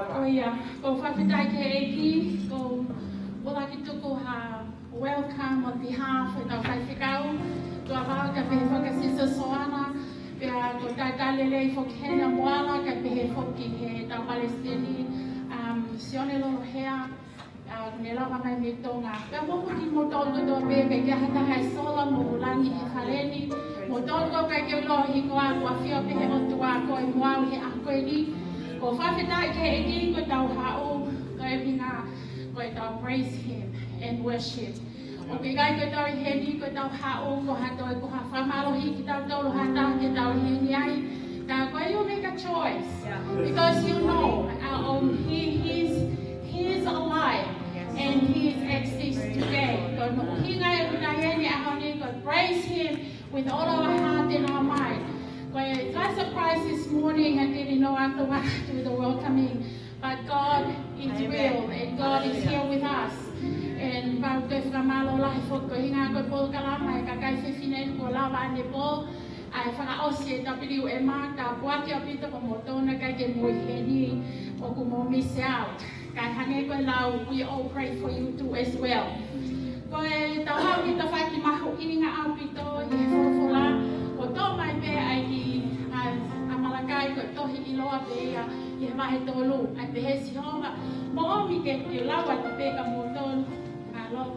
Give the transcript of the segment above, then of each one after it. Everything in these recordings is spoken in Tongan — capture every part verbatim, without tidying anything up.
Ko ia, ʻoku ou fakafetaʻi ki he ʻEiki, ʻoku ou ʻuluaki tuku ha welcome on behalf ʻo ʻetau faifekau, Tuʻavau, kae pehē foki kia Sister Soana, pea ko e talitali lelei foki heni ʻa Moala, kae pehē foki ki heʻetau palesiteni, um, Sione Lolohea, ʻa, ne lava mai mei Tonga. Pea mo kimoutolu kotoa pē, ʻikai ke ʻi ai ha taha ʻe sola mo langi he fale ni. Moutolu ʻoku ʻikai ke u ʻilo ho hingoa, kuo ʻafio pē ʻe he ʻOtua koe mo au he ʻaho ko eni. ʻOku ou fakafetaʻi ki he ʻEiki ko ʻetau haʻu, ko e ʻuhinga, ko ʻetau praise him and worship. ʻOku ʻikai ko ʻetau ʻi heni, ko ʻetau haʻu, ko ha toe, ko ha fakamālohiʻi kitautolu ha taha ke tau ʻi heni ai. Ka ko e, you make a choice. Yeah. Because you know, uh, um, he, he's, he's alive and he exists today. Ko hono ʻuhinga ʻeku ʻi heni he ʻaho ni, ko e praise him with all our heart and our mind. Ko e, it's a surprise this morning, I didn't know after what to do the welcoming. But God is real and God is here with us. And pau ke fakamālō lahi foki ko e ʻuhinga ko e polokalama ʻa e kakai fefine kuo lava ʻanepō, ʻa e fakaʻosi ʻa e W M R, tāpuaki ʻaupito ko moutolu naʻe ʻikai ke mou ʻi heni, ʻoku mou miss out. Kae hangē ko e lau, we all pray for you too as well. Ko ʻetau haʻu ki he tafaʻaki mahuʻinga ʻaupito ʻi he folofola, ʻoku toʻo mai pē ʻa e kiʻi, ʻa, ʻa Malakai, ko e tohi ʻiloa pē ia ʻi he vahe tolu, ʻa e pehē ʻe Sihova, mou ʻomi ke, ke u lau atu pē kia moutolu, ʻa, lau.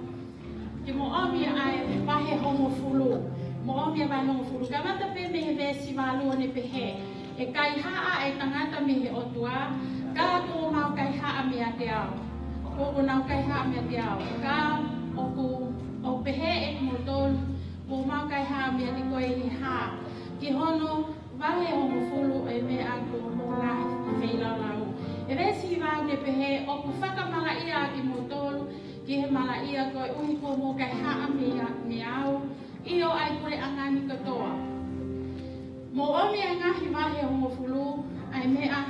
Ke mou ʻomi ʻa e vahe hongofulu, mou ʻomi ʻa e vahe hongofulu, kamata pē mei he veesi valu ʻo ne pehē, ʻe kaihaʻa ʻa e tangata mei he ʻOtua, ka kuo mau kaihaʻa meiate au. Kuo, kuo nau kaihaʻa meiate au. Ka ʻoku, ʻoku pehē ʻe kimoutolu, kuo mau kaihaʻa meiate koe ʻi he hā? Ki hono vahe hongofulu ʻo e meʻa kuo mou ngaahi feilaulau. ʻI he veesi hiva ʻo ne pehē, ʻoku fakamalaʻia ʻa kimoutolu ki he malaʻia koeʻuhi kuo mou kaihaʻa meia, meiate au, ʻio ʻa e puleʻanga ni kotoa. Mou ʻomi ʻa e ngaahi vahe hongofulu, ʻa e meʻa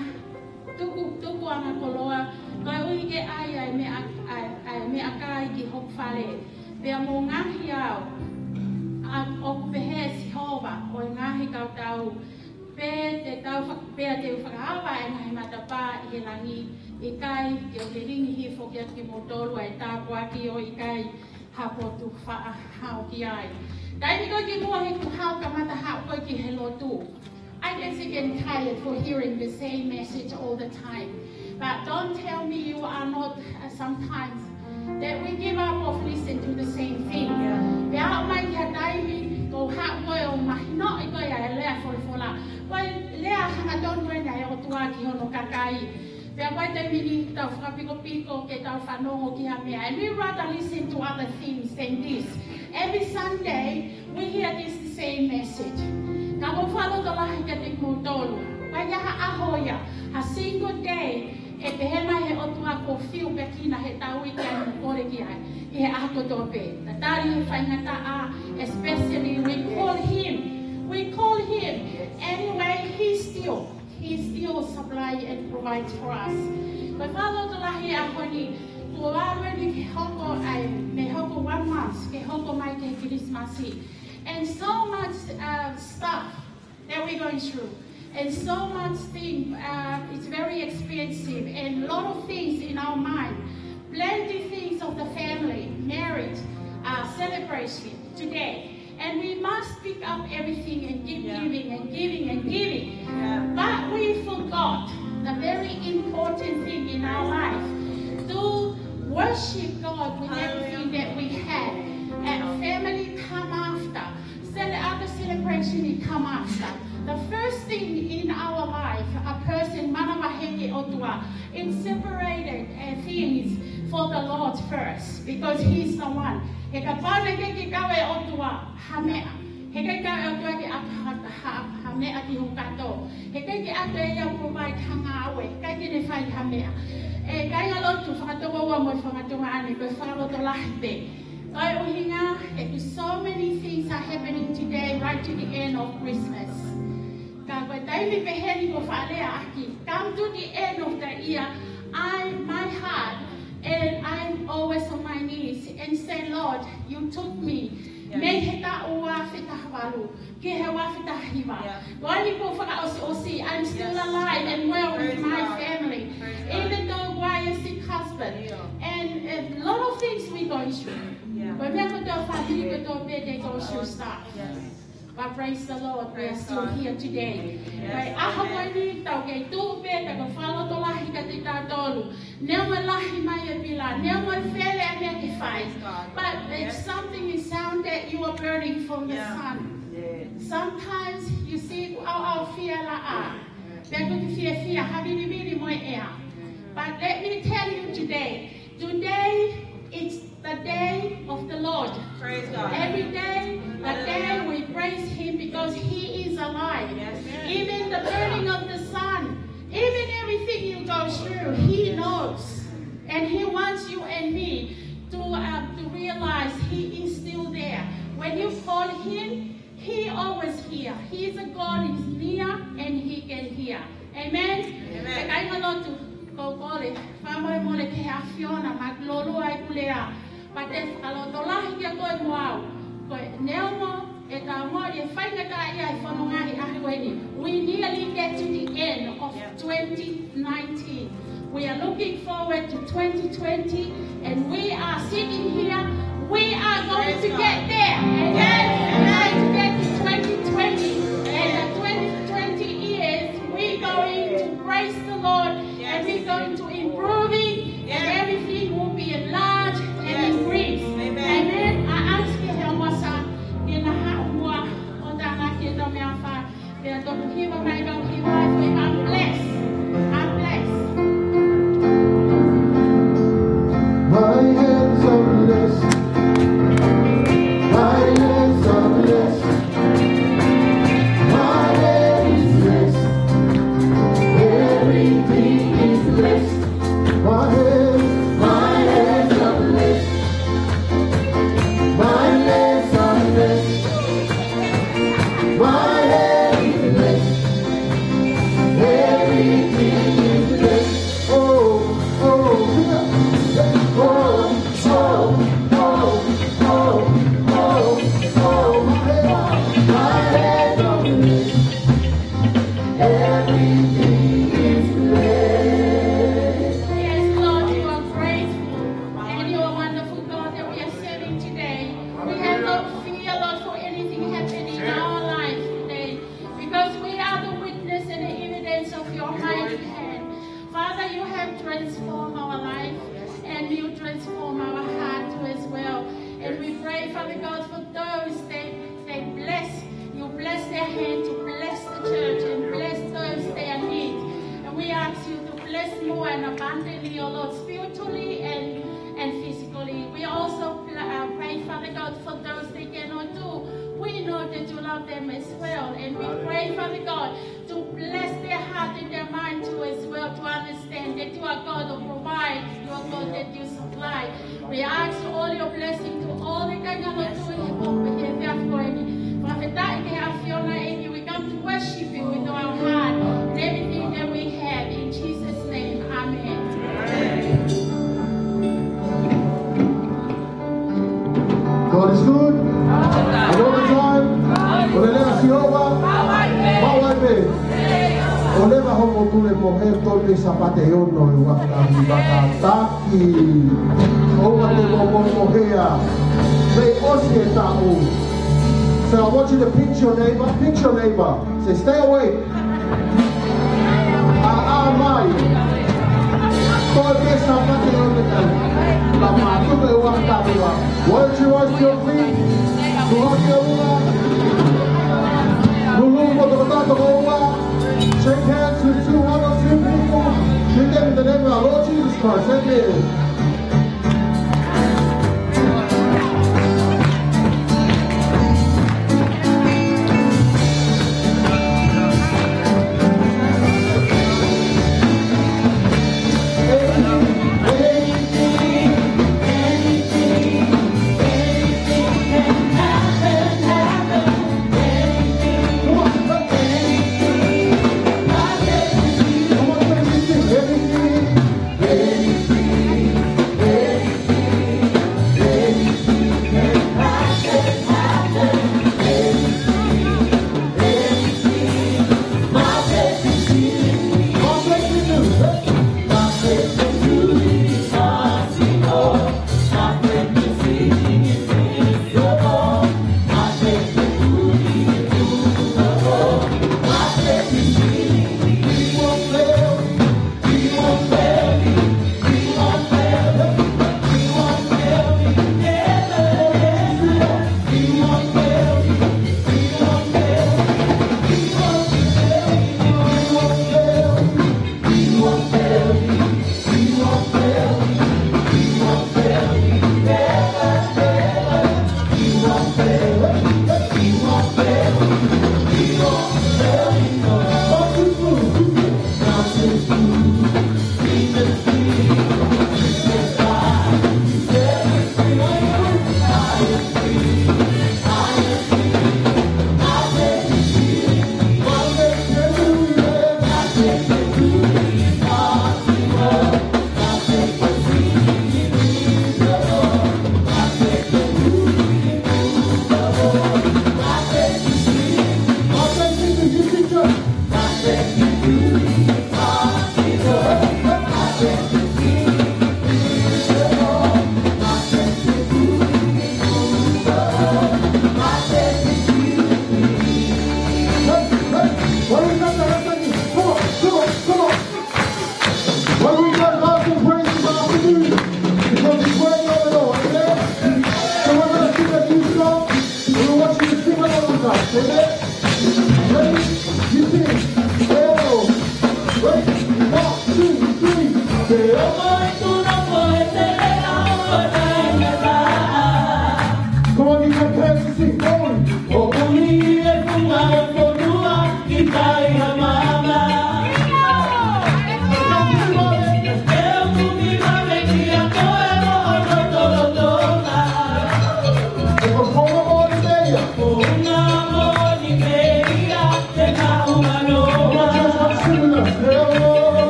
tuku, tukuʻanga koloa, koeʻuhi ke ʻai ʻa e meʻa, ʻa e, ʻa e meʻakai ki hoku fale. Pea mou ngaohi au, ʻa, ʻoku pehē ʻe Sihova, ʻo e ngaahi kautau, pea te tau fa-, pea te u fakaava ʻa e ngaahi matapā ʻi he langi, ʻikai ke u lilingi hifo kiate kimoutolu ʻa e tāpuaki ʻo ʻikai ha potu faʻa haʻu ki ai. Taimi ko ē kimuʻa he kuo u kamata haʻu ko ē ki he lotu, I get sick and tired for hearing the same message all the time. But don't tell me you are not, uh, sometimes that we give up of listening to the same thing. Pea aʻu mai ki ha taimi, ko e haʻu ko ē ʻo mahinoʻi ko ē ʻa e lea folofola. Ko e lea hangatonu eni ʻa e ʻOtua ki hono kakai. Pea ko e taimi ni tau fakapikopiko ke tau fanongo ki ha meʻa. And we rather listen to other things than this. Every Sunday, we hear this same message. Ka ʻoku ou fakalotolahi kiate kimoutolu. Ko e hā ha ʻaho ia, ha single day, ʻe pehē mai he ʻOtua kuo fiu pē kina he tau ʻi ai mo kole ki ai, ʻi he ʻaho kotoa pē. Tatali he faingataʻa, especially we call him. We call him. Anyway, he still, he still supply and provides for us. Ko e fakalotolahi ʻaho ni, kuo ʻalu eni ke hoko ai, mei he hoko one month, ke hoko mai ki he Kilisimasi. And so much, uh, stuff that we're going through. And so much thing, uh, it's very expensive and a lot of things in our mind. Plenty things of the family, marriage, uh, celebration today. And we must pick up everything and keep giving and giving and giving. But we forgot the very important thing in our life, to worship God with everything that we have. And family come after. Cele-, other celebration it come after. The first thing in our life, a person manavahē ki he ʻOtua, it separated, uh, things for the Lord first, because he's the one. He kapau naʻe ʻikai ke kau e ʻOtua, ha meʻa. He ʻikai ke kau e ʻOtua ke ʻatu ha, ha, ha meʻa ki ho kato. He ʻikai ke ʻatu ʻe ia ʻo provide ha ngāue. He ʻikai ke ne fai ha meʻa. ʻE kāinga lotu, fakatokoua mo e fakatokoua ʻanenai, ko e fakalotolahi pē. Ko e ʻuhinga, he ko e so many things are happening today, right to the end of Christmas. Ka ko e taimi pehē ni ʻoku faʻa lea ʻaki, come to the end of the year, I, my heart, and I'm always on my knees and say, "Lord, you took me." Mei he taʻu ua afe taha valu ki he ua afe taha hiva. Ko eni ʻoku ou fakaʻosiʻosi, I'm still alive and well with my family. Even though I a sick husband. And a lot of things we going through. Ko e meʻa kotoa, fāmili kotoa pē, they go through stuff. But praise the Lord, we are still here today. Ko e ʻaho ko eni, tau kei tuʻu pē, tau fakalotolahi kiate kitautolu. Neongo e lahi mai e pila, neongo e fele ʻa e meʻa ke fai. But it's something in sound that you are burning from the sun. Sometimes you see, ʻaoʻaofia e laʻā. Pea ʻoku ke fiefia, ha vilivili mo e ʻea. But let me tell you today, today it's the day of the Lord. Every day, the day we praise him because he is alive. Even the burning of the sun, even everything you go through, he knows. And he wants you and me to, uh, to realize he is still there. When you call him, he always hear. He is a God is near and he can hear. Amen? Amen. Kāinga lotu, ʻoku ou kole fakamolemole ki he ʻAfiona, mālōlō ʻeku lea. Pea te u fakalotolahi kia koe mo au. Ko e neongo e tau moli e faingataʻaʻia e fononga ʻi he ʻaho ko eni. We nearly get to the end of twenty nineteen. We are looking forward to twenty twenty, and we are sitting here. We are going to get there. Amen. We are going to get to twenty twenty. And the twenty twenty years, we're going to praise the Lord, and we're going to improve it, and everything will be enlarged and increased. Amen. I ask you, Helmosa, in the heart of ʻo tānaki e tau meʻa fā. Pea toku hiva mai, kau hiva, I'm blessed. I'm blessed. My hands are blessed. My hands are blessed. My head is blessed. Everything is blessed. My hands, my hands are blessed. My hands are blessed. My head is blessed. Transform our life, and you transform our heart too as well. And we pray, Father God, for those they, they bless, you bless their hand to bless the church and bless those they are need. And we ask you to bless more and abundantly, O Lord, spiritually and, and physically. We also pl-, uh, pray, Father God, for those they cannot do. We know that you love them as well. And we pray, Father God, to bless their heart and their mind too as well, to understand that you are God who provides, you are God that you supply. We ask all your blessing to all the kāinga lotu ʻi he pō, ʻi he efiafi ko eni. Fakafetaʻi ki he ʻAfiona eni, we come to worship you with our heart and everything that we have. In Jesus' name, amen. God is good. And all the time. ʻO ne lea ʻa Sihova. Maʻu ai pē. ʻOua leva hoʻo motuʻa mo e tolu pē Sāpate ʻe ono ʻe ua ka ni baka taki. ʻOua te mo mo mo hea. Mei ʻosi e taʻu. So I want you to pinch your neighbor. Pinch your neighbor. Say, "Stay awake." ʻĀ, ʻā mai. Ko e Sāpate ʻo e taʻu. Ka mātuku e ua ka ua. Why don't you rise to your feet? Tuʻu hake ʻo ua. Lulu mo toko tato ʻo ua. Shake hands with two other two people. Greet them in the name of our Lord Jesus Christ. Amen.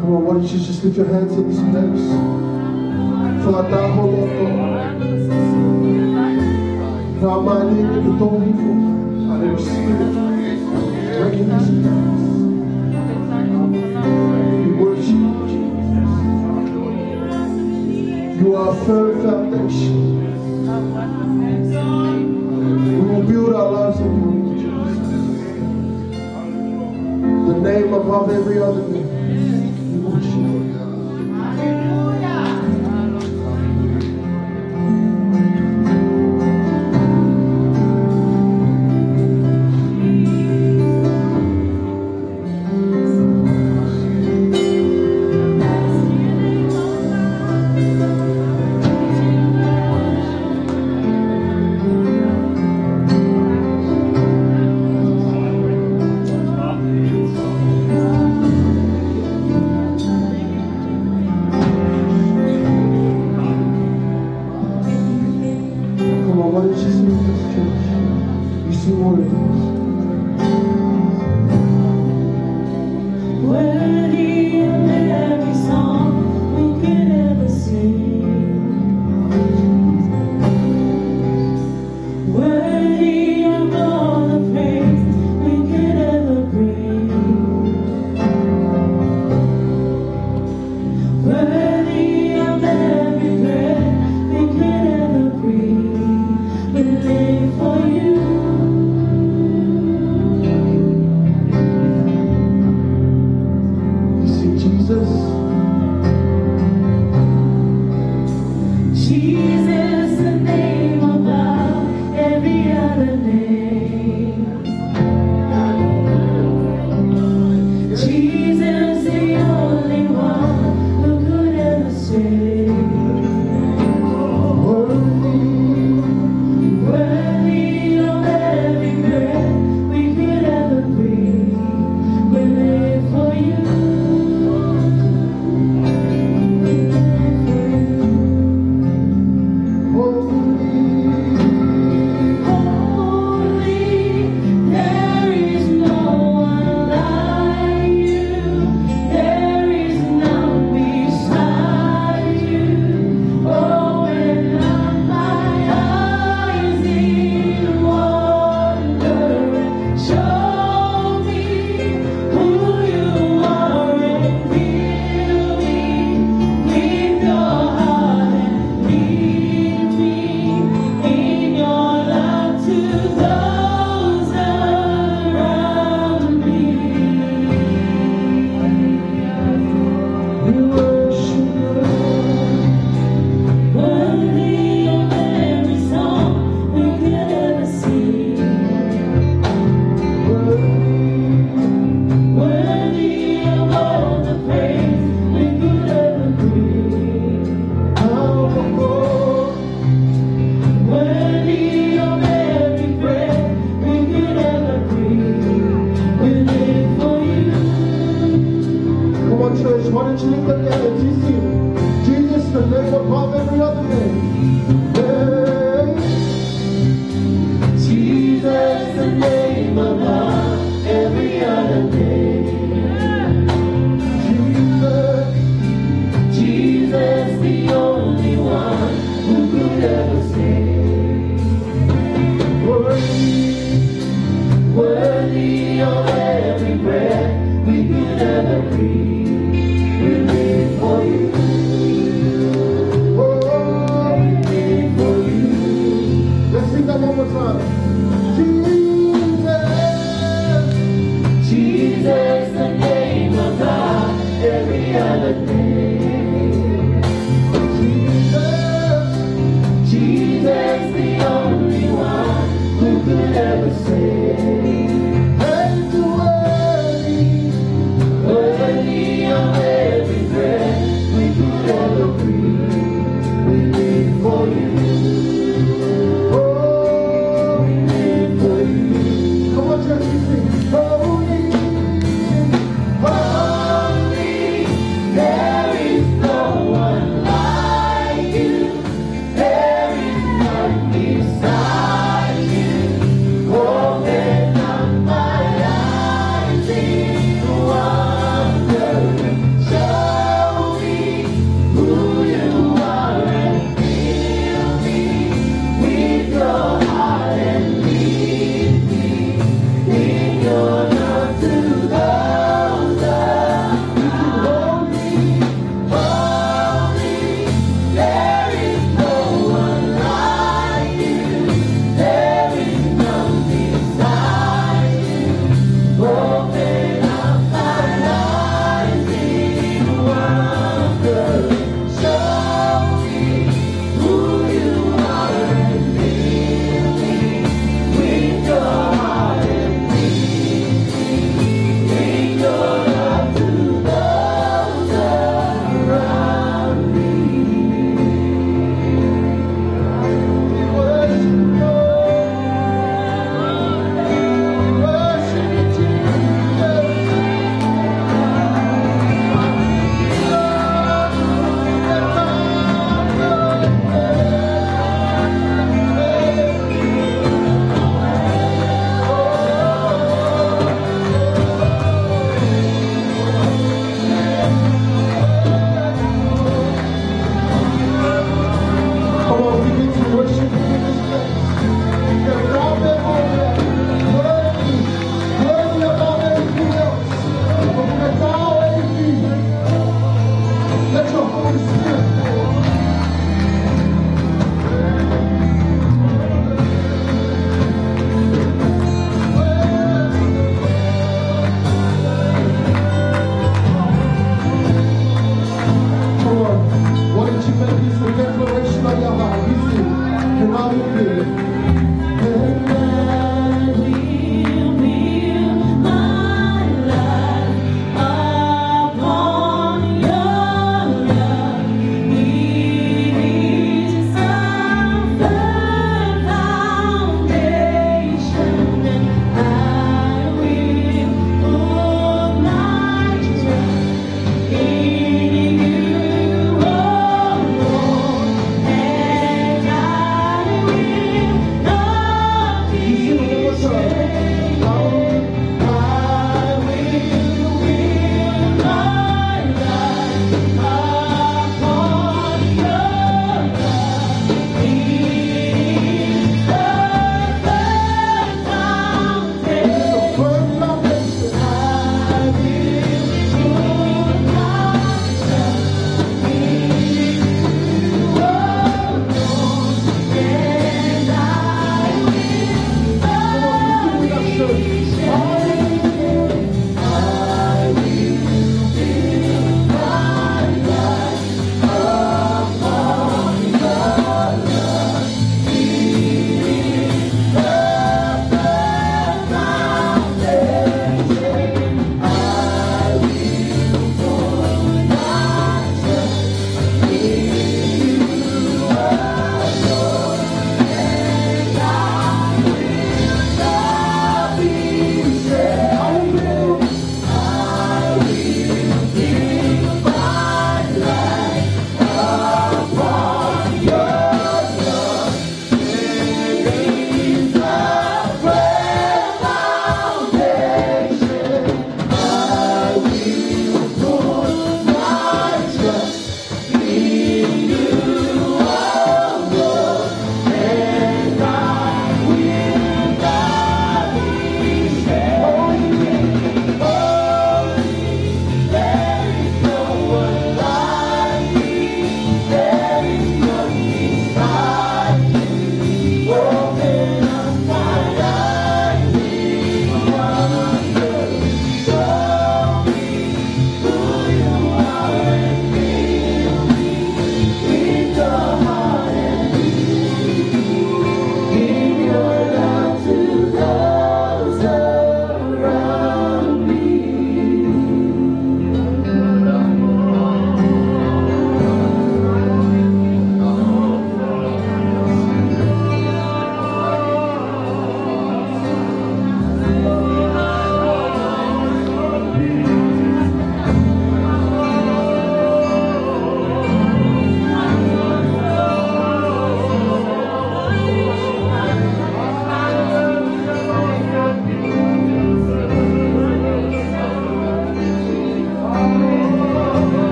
Come on, why don't you just lift your hands in this place? Fakataha loto. Fakamālō atu ki he tohi ko Holy Spirit. Breaking this place. We worship you, Jesus. You are a firm foundation. We will build our lives on you, Jesus. The name above every other name. We worship you. Come on, why don't you sing this, church? You sing one of these. Worthy of every song we could ever sing. Worthy of all the praise we could ever bring. Worthy of every breath we could ever breathe. We live for you. You see, Jesus. Jesus, the name above every other name. Jesus, the only one who could ever save. Worthy, worthy of every breath we could ever breathe. We live for you. Holy, there is no one like you. There is none beside you. Open up my eyes in wonder and show me who you are and fill me with your heart and lead me in your love to those around me. We worship you. Worthy of every song we could ever sing. Worthy, worthy of all the praise we could ever bring. Powerful. Worthy of every breath we could ever breathe. We live for you. Come on, church, why don't you lift up your hands? You see, Jesus, the name above every other name. Hey. Jesus, the name above every other name. Jesus, Jesus, the only one who could ever save. Worthy, worthy of every breath we could ever breathe. We live for you. Oh, we live for you. Let's sing that one more time. Jesus, Jesus, the name above every other name. Jesus, Jesus, the only one who could ever save. And worthy, worthy of every breath we could ever breathe. We live for you. Oh, we live for you. Come on, church, we sing. Holy, holy, there is no one like you. There is none beside you. Open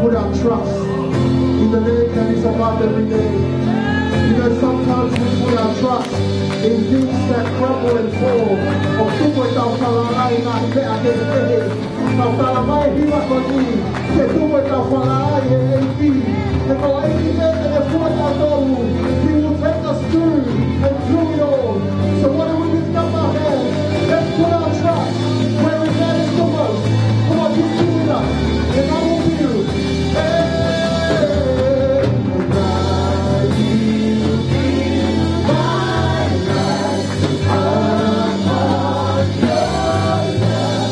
Put our trust in the name that is above every name. You know, sometimes we put our trust in things that crumble and fall. ʻO tuku ʻetau falala ʻi he ngaahi meʻa kehekehe. Tau tala mai he hiva ko eni, ke tuku ʻetau falala ʻi he ʻEiki. He ko e ʻEiki pē te ne fua kitautolu. He will take us through and through it all. So why don't we lift up our hands? Let's put our trust where it matters the most. Come on, just do it up. And I will do. Hey, and I will build my life upon your love.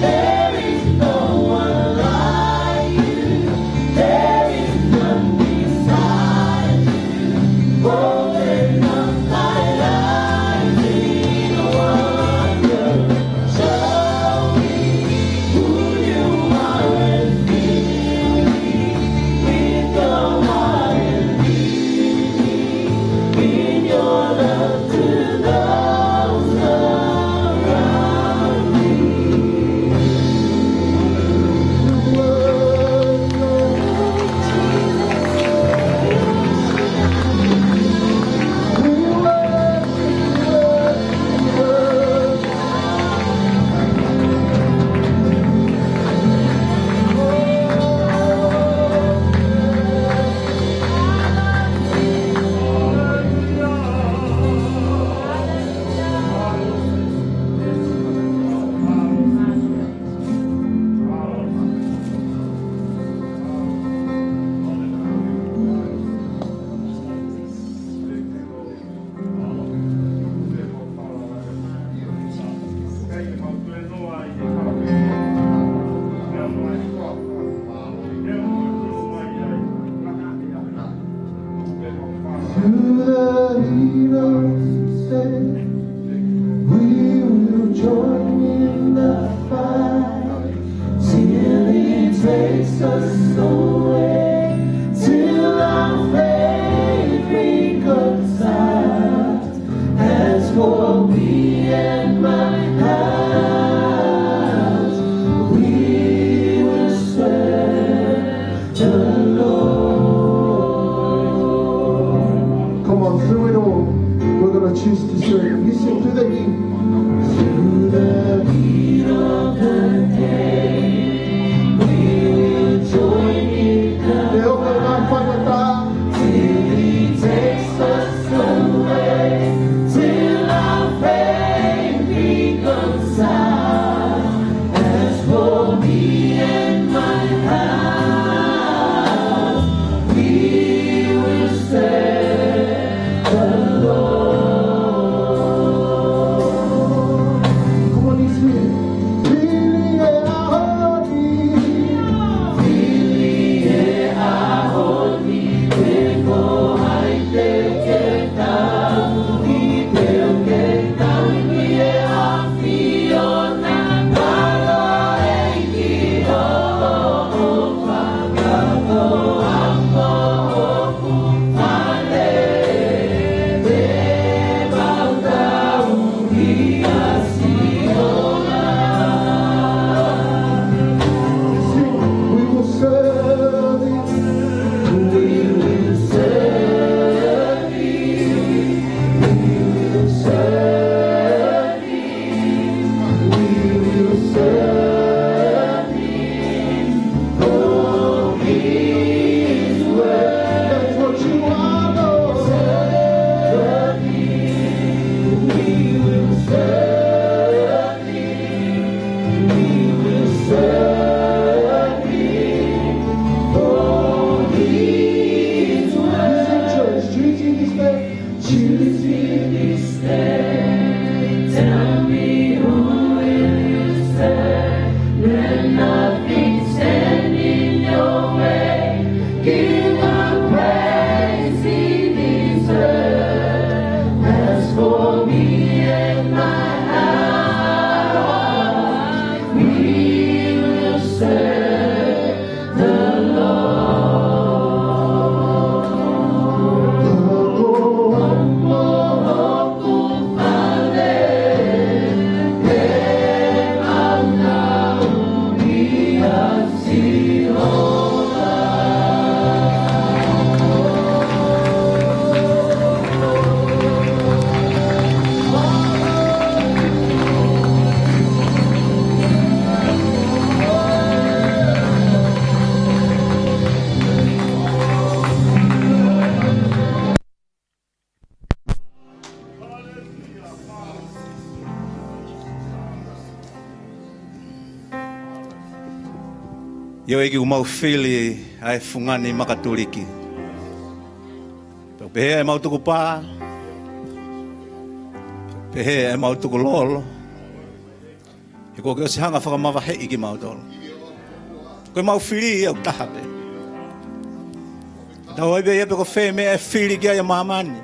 There is no one like you. There is none beside you. Open up my eyes in wonder. Show me who you are and fill me with your heart and lead me in your love to those around me. Through the heat of the storm, we will join in the fight till he takes us away, till our faith becomes sight. As for me and my house, we will serve the Lord. Come on, through it all, we're gonna choose to serve. Listen to the hymn. Through the heat of the day, we will join in the Te oka mai fai mata. Till he takes us away, till our faith becomes sight. As for me and my house, we will serve the Lord. ʻIo ʻEiki, ʻoku mau fili ʻa e fungani makatuliki. Pea pehē ʻemau tukupā, pehē ʻemau tukulolo, he kuo ke ʻosi hanga ʻo fakamavaheʻi kimautolu. Ko ʻemau fili ia ʻoku taha pē. Tau ai pē ia pe ko fē meʻa ʻe fili ki ai ʻa māmani.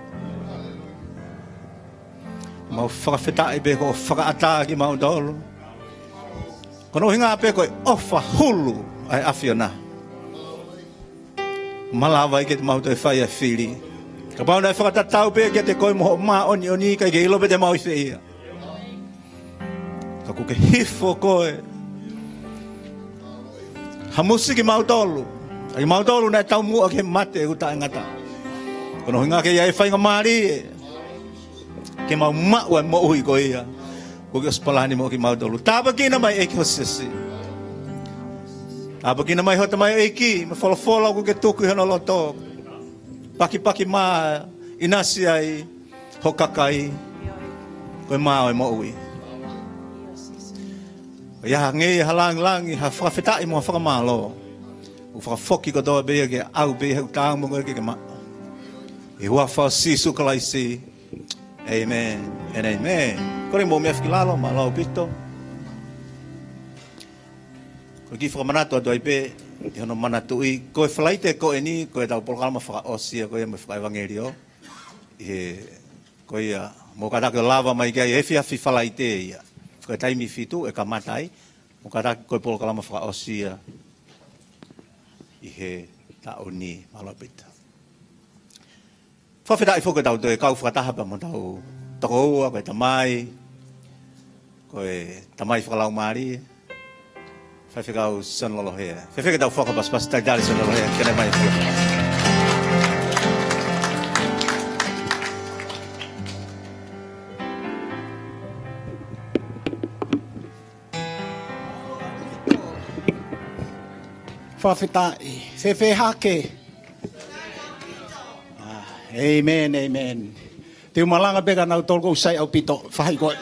Mau fakafetaʻi pē ko hoʻo fakaʻatā kimautolu. Ko hono ʻuhinga pē ko e ʻofa hulu ʻa e ʻAfiona. Malava ai ke mau toe fai ʻa e fili. Kapau naʻe fakatatau pē kiate koe mo hoʻo māʻoniʻoni, ʻikai ke ʻilo pe te mau ʻi fē ia. Ka kuo ke hifo koe. Hamusi kimautolu. ʻA kimautolu naʻe taumuʻa ki he mate ʻoku taʻengata. Ko hono ʻuhinga ke ʻi ai e faingamālie ke mau maʻu ʻa e moʻui ko ia kuo ke ʻosi palani maʻa kimautolu. Tāpuekina mai ʻEiki ho siasi. Tāpuekina mai ho tamaioʻeiki mo e folofola kuo ke tuku ʻi hono loto. Pakipaki mai, ʻinasi ai ho kakai, ko e mā ʻo e moʻui. ʻOku ʻi ai hangē ha langilangi, ha fakafetaʻi mo ha fakamālō. ʻOku fakafoki kotoa pē ia ke ʻau pē ia he ʻoku taau mo koe ke ke maʻu. ʻI he huafa ʻo Sīsū Kalaisi. Amen and amen. Kole mou meʻa hifo ki lalo, mālō ʻaupito. Ko e kiʻi fakamanatu atu ai pē, ʻi hono manatuʻi, ko e Falaite ko eni, ko ʻetau polokalama fakaʻosi ia ko ia mo e fakaʻevangeliō. ʻI he, ko ia, mou kātaki ʻo lava mai ki ai, efiafi Falaite ia. Ko e taimi fitu ʻe kamata ai, mou kātaki ko e polokalama fakaʻosi ia ʻi he taʻu ni, mālō ʻaupito. Fakafetaʻi foki ʻetau toe kau fakataha pea mo hotau tokoua, ko e tamai, ko e tamai fakalaumālie, Faifekau Sione Lolohea. Fēfē ke tau fakapasipasi, talitali Sione Lolohea, ke ne mai. Fakafetaʻi. Fēfē hake? Ah, amen, amen. Te u malanga pē ka nau tolu ʻoku sai ʻaupito. Fahi koe.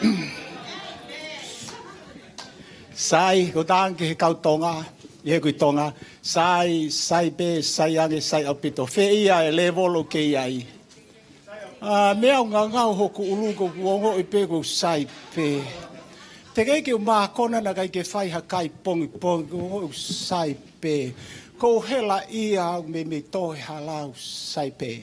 Sai, ko tangi he kau Tonga, ʻi he kui Tonga. Sai, sai pē, sai ange, sai ʻaupito. Fē ia e lēvolo ʻoku ke ʻi ai? ʻA, meʻa ʻoku ngangau hoku ʻulu ko ʻeku ongoʻi pē ʻoku ou sai pē. Teʻeki ke u mākona naʻa ʻikai ke fai ha kai pongipongi, ʻoku ou ongoʻi ʻoku sai pē. Ko e hela ia ʻoku meimei tō he hala, ʻoku sai pē.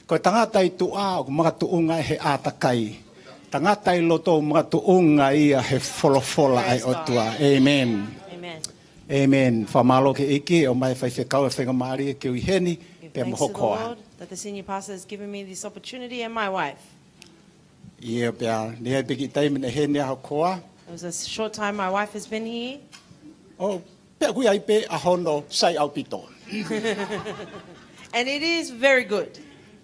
Ko e tangata ʻi tuʻa ʻoku makatuʻunga he ʻātakai. Tangata ʻi loto ʻoku makatuʻunga ia he folofola ʻa e ʻOtua. Amen. Amen. Amen. Fakamālō ki he ʻEiki, ʻomai e faifekau e faingamālie ke u ʻi heni, pea mo hokoa. Give thanks to the Lord that the senior pastor has given me this opportunity and my wife. ʻIo pea, naʻe ʻi ai pē kiʻi taimi naʻe ʻi heni ʻa hokoa. It was a short time my wife has been here. ʻO, pea ʻoku ʻi ai pē ʻa hono sai ʻaupito. And it is very good.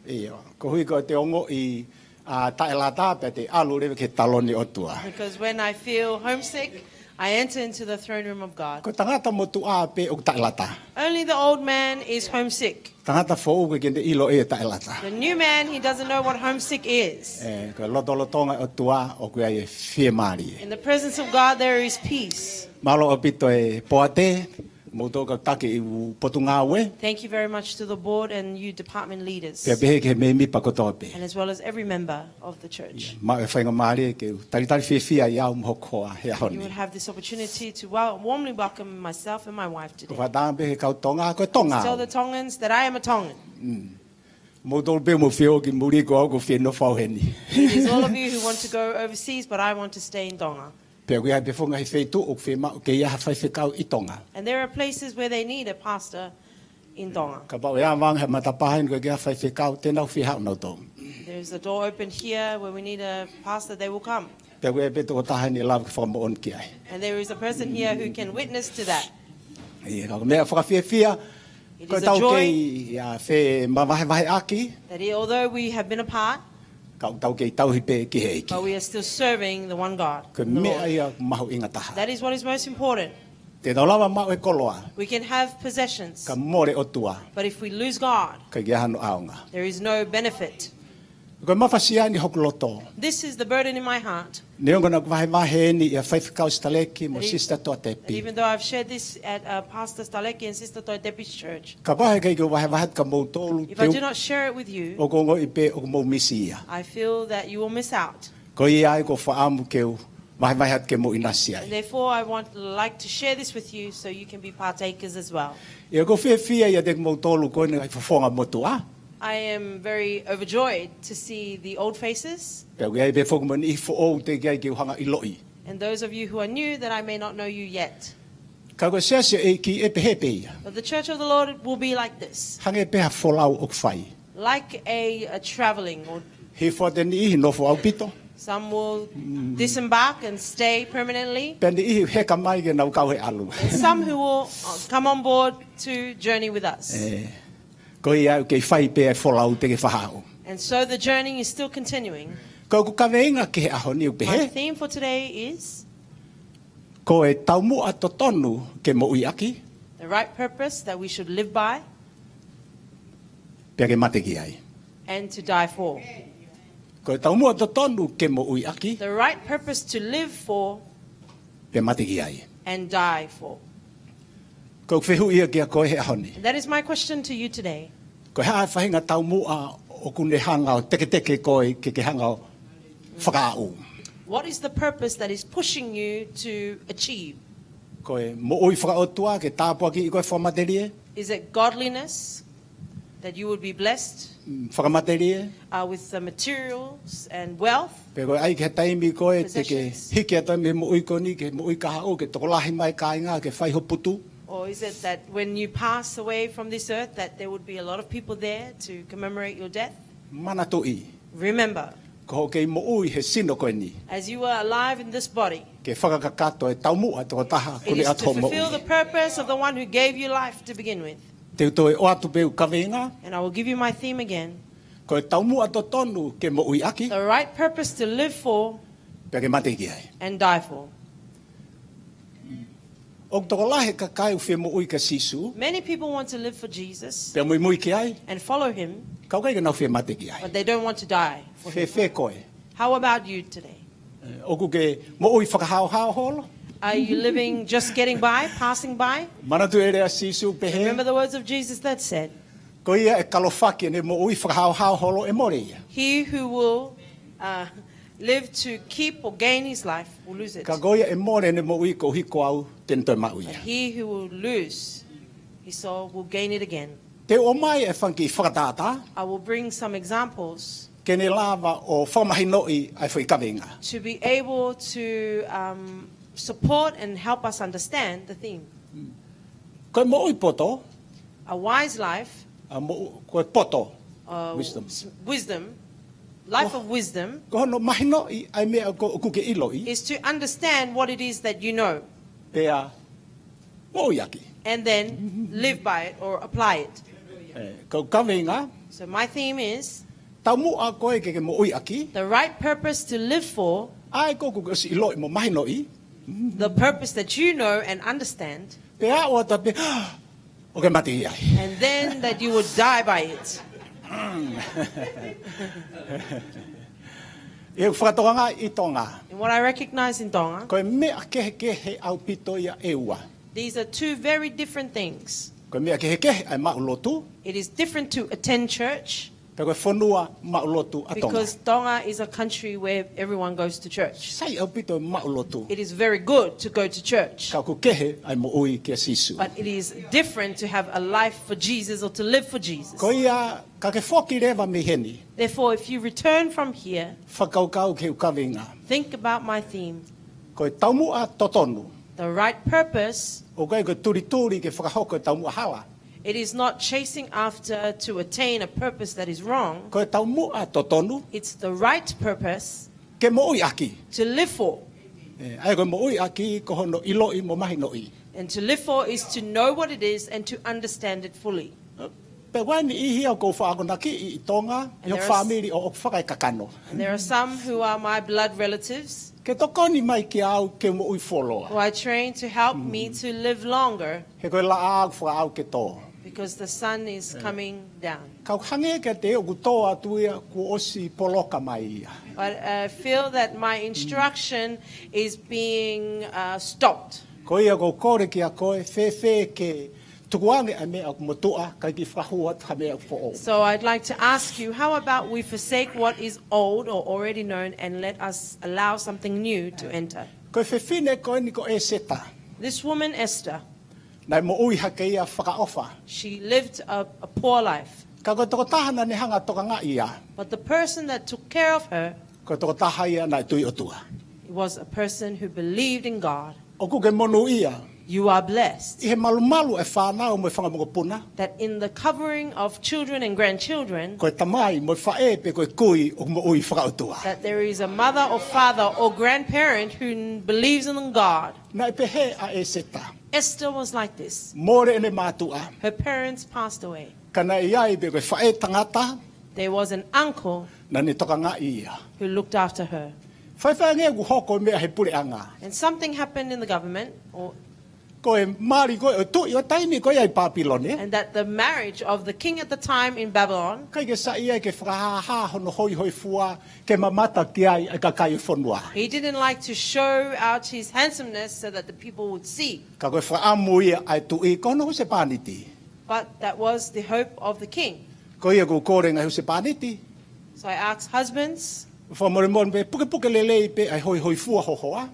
ʻIo, koeʻuhi ko ʻete ongoʻi ʻa e taʻelata pea te ʻalu leva ki he taloni ʻo e ʻOtua. Because when I feel homesick, I enter into the throne room of God. Ko e tangata motuʻa pē ʻoku taʻelata. Only the old man is homesick. Tangata foʻou ʻoku ʻikai ke ne ʻilo e taʻelata. The new man, he doesn't know what homesick is. ʻE, ko e lotolotonga ʻo e ʻOtua ʻoku ʻi ai e fiemālie. In the presence of God, there is peace. Mālō ʻaupito e poate, mo e kau taki ʻi he potungāue. Thank you very much to the board and you department leaders. Pea pehē ki he mēmipa kotoa pē. And as well as every member of the church. Maʻu e faingamālie ke u talitali fiefia ai au mo hokoa he ʻaho ni. You would have this opportunity to wel-, warmly welcome myself and my wife today. Ko e fakatātā pē ki he kau Tonga, ko e Tonga. Tell the Tongans that I am a Tongan. Mm. Mou tolu pē mou fie ō ki muli ko au ʻoku ou fie nofo au heni. It is all of you who want to go overseas, but I want to stay in Tonga. Pea ʻoku ʻi ai pē foki e ngaahi feituʻu ʻoku fiemaʻu ke ʻi ai ha faifekau ʻi Tonga. And there are places where they need a pastor in Tonga. Kapau ʻe ʻi ai ha matapā heni ʻoku ʻikai ke ʻi ai ha faifekau, te nau fie haʻu nautolu. There is a door open here where we need a pastor, they will come. Pea ʻoku ʻi ai pē tokotaha heni ʻe lava ke fakamoʻoni ki ai. And there is a person here who can witness to that. ʻIo, ka ko e meʻa fakafiefia, It is a joy. Ko ʻetau kei, ʻa, femavahevaheʻaki, That he, although we have been apart, ka ʻoku tau kei tauhi pē ki he ʻEiki. But we are still serving the one God, the Lord. Ko e meʻa ia mahuʻinga taha. That is what is most important. Te tau lava maʻu e koloa. We can have possessions, Ka mole ʻOtua, but if we lose God, ʻikai ke ʻi ai hano ʻaonga. There is no benefit. Ko e mafasia ʻeni hoku loto. This is the burden in my heart. Neongo naʻa ku vahevahe ʻeni ʻia Faifekau Staleki mo Sisitā Toatepi. Even though I've shared this at uh, Pastor Staleki and Sister Toatepi's church, Kapau he ʻikai ke u vahevahe atu kia moutolu, if I do not share it with you, ʻoku ou ongoʻi pē ʻoku mou misi ia. I feel that you will miss out. Ko ia ai ʻoku ou fakaʻamu ke u vahevahe atu ke mou ʻinasi ai. And therefore, I want like to share this with you so you can be partakers as well. ʻIo, ʻoku ou fiefia ʻiate kimoutolu ko eni ʻi he fofonga motuʻa. I am very overjoyed to see the old faces Pea ʻoku ʻi ai pē foki mo e niʻihi foʻou teʻeki ai ke u hanga ʻiloʻi. and those of you who are new that I may not know you yet. Ka ko e siasi ʻo e ʻEiki ʻe pehē pē ia. But the church of the Lord will be like this, Hangē pē ha folau ʻoku fai. Like a, a traveling, or Hifo atu e niʻihi nofo ʻaupito. Some will disembark and stay permanently. Pea niʻihi heka mai ke nau kau he ʻalu. And some who will uh, come on board to journey with us. ʻE, ko ia ʻoku kei fai pē ʻa e folau te ke fahaʻu. And so the journey is still continuing. Ko ʻeku kaveinga ki he ʻaho ni ʻoku My pehē. Theme for today is Ko e taumuʻa totonu ke moʻui ʻaki. The right purpose that we should live by Pea ke mate ki ai. And to die for. Ko e taumuʻa totonu ke moʻui ʻaki. The right purpose to live for Pea mate ki ai. And die for. Ko ʻeku fehuʻi ia kia koe he ʻaho ni. And that is my question to you today. Ko e hā e faʻahinga taumuʻa ʻoku ne hanga ʻo teketeke koe ke ke hanga ʻo fakaʻau. What is the purpose that is pushing you to achieve? Ko e moʻui fakaʻotua ke tāpuakiʻi koe fakamatelie. Is it godliness that you would be blessed Fakamatelie. Uh, with the materials and wealth? Pe ko e ʻai ki he taimi ko e te ke hiki atu ai mei he moʻui ko eni ke moʻui kahaʻu ke tokolahi mai kāinga ke fai ho putu. Or is it that when you pass away from this earth that there would be a lot of people there to commemorate your death? Manatuʻi. Remember. Ko hoʻo kei moʻui he sino ko eni. As you were alive in this body. Ke fakakakato e taumuʻa tokotaha kuo ne ʻoatu hoʻo moʻui. It is to fulfill the purpose of the one who gave you life to begin with. Te u toe ʻoatu pē ʻeku kaveinga. And I will give you my theme again. Ko e taumuʻa totonu ke moʻui ʻaki. The right purpose to live for. Pea ke mate ki ai. And die for. ʻOku tokolahi e kakai ʻoku fie moʻui kia Sīsū. Many people want to live for Jesus. Pea muimui ki ai. And follow him. Ka ʻoku ʻikai ke nau fie mate ki ai. But they don't want to die for him. Fēfē koe? How about you today? ʻOku ke moʻui fakahaohao holo? Are you living just getting by, passing by? Manatu e lea ʻa Sīsū pehē. Remember the words of Jesus that said, Ko ia ʻe kalofaki ʻene moʻui fakahaohao holo ʻe mole ia. He who will uh, live to keep or gain his life will lose it. Ka ko ia ʻe mole ʻene moʻui koeʻuhi ko au te ne toe maʻu ia. He who will lose his soul will gain it again. Te u ʻomai e fanga kiʻi fakatātā. I will bring some examples. Ke ne lava ʻo fakamahinoʻi ʻa e foʻi kaveinga. To be able to um, support and help us understand the theme. Ko e moʻui poto. A wise life. A moʻu, ko e poto. Uh, Wisdom. Wisdom. Life of wisdom. Ko hono mahinoʻi ʻa e meʻa ʻoku ke ʻiloʻi. Is to understand what it is that you know. Pea moʻui ʻaki. And then live by it or apply it. ʻE, ko ʻeku kaveinga. So my theme is. Taumuʻa ko ē ke ke moʻui ʻaki. The right purpose to live for. ʻA ē ko ē ʻoku ke ʻosi ʻiloʻi mo mahinoʻi. The purpose that you know and understand. Pea ʻoatu pē ʻo ke mate ai. And then that you would die by it. ʻI heʻeku fakatokangaʻi ʻi Tonga. And what I recognize in Tonga. Ko e meʻa kehekehe ʻaupito ia ʻe ua. These are two very different things. Ko e meʻa kehekehe ʻa e maʻu lotu. It is different to attend church. Pea ko e fonua maʻu lotu ʻa Tonga. Because Tonga is a country where everyone goes to church. Sai ʻaupito e maʻu lotu. It is very good to go to church. Ka ʻoku kehe ʻa e moʻui kia Sīsū. But it is different to have a life for Jesus or to live for Jesus. Ko ia, ka ke foki leva mei heni. Therefore, if you return from here, fakakaukau ki heʻeku kaveinga. Think about my theme. Ko e taumuʻa totonu. The right purpose. ʻOku ʻikai ko e tulituli ke fakahoko e taumuʻa hala. It is not chasing after to attain a purpose that is wrong. Ko e taumuʻa totonu. It's the right purpose. Ke moʻui ʻaki. To live for. ʻE, ʻa ia ko e moʻui ʻaki ko hono ʻiloʻi mo mahinoʻi. And to live for is to know what it is and to understand it fully. Pea ʻoku ʻi ai e niʻihi ʻoku ou faʻa akonakiʻi ʻi Tonga, ʻi hoku fāmili ʻoku fakaekakano. And there are some who are my blood relatives. Ke tokoni mai kiate au ke moʻui fuoloa. Who are trying to help me to live longer. He ko e laʻā ʻoku fakaʻau ke tō. because the sun is coming down. Kau hangē kiate au ʻoku tō atu ia kuo ʻosi poloka mai ia. But I feel that my instruction is being uh, stopped. Ko ia ʻoku ou kole kiate koe, fēfē ke tukuange ʻa e meʻa ʻoku motuʻa, kae kiʻi fakahū atu ha meʻa ʻoku foʻou. So I'd like to ask you, how about we forsake what is old or already known and let us allow something new to enter? Ko e fefine ko eni ko ʻEseta. This woman, Esther, Naʻe moʻui hake ia fakaʻofa. She lived a, a poor life. Ka ko e tokotaha naʻa ne hanga ʻo tokangaʻi ia, But the person that took care of her ko e tokotaha ia naʻe tui ʻOtua. Was a person who believed in God. ʻOku ke monūʻia. You are blessed. ʻI he malumalu ʻa e fānau mo e fanga mokopuna, That in the covering of children and grandchildren, ko e tamai mo e faʻē pe ko e kui ʻoku moʻui fakaʻotua. That there is a mother or father or grandparent who believes in God. Naʻe pehē ʻa ʻEseta. Esther was like this. Mole ʻene mātuʻa. Her parents passed away. Ka naʻe ʻi ai pē ko e faʻē tangata There was an uncle naʻa ne tokangaʻi ia. Who looked after her. Faifai ange ʻoku hoko e meʻa he puleʻanga. And something happened in the government, or Ko e mali ko ē ʻo e tuʻi ʻo e taimi ko ia ʻi Pāpilone, and that the marriage of the king at the time in Babylon, ʻikai ke saiʻia ke fakahāhā hono hoihoifua ke mamata ki ai ʻa e kakai ʻo e fonua. He didn't like to show out his handsomeness so that the people would see. Ka ko e fakaʻamu ia ʻa e tuʻi ko hono husepāniti. But that was the hope of the king. Ko ia ʻoku ou kole ngaahi husepāniti, So I ask husbands, fakamolemole pē, pukepuke lelei pē ʻa e hoihoifua ho hoa.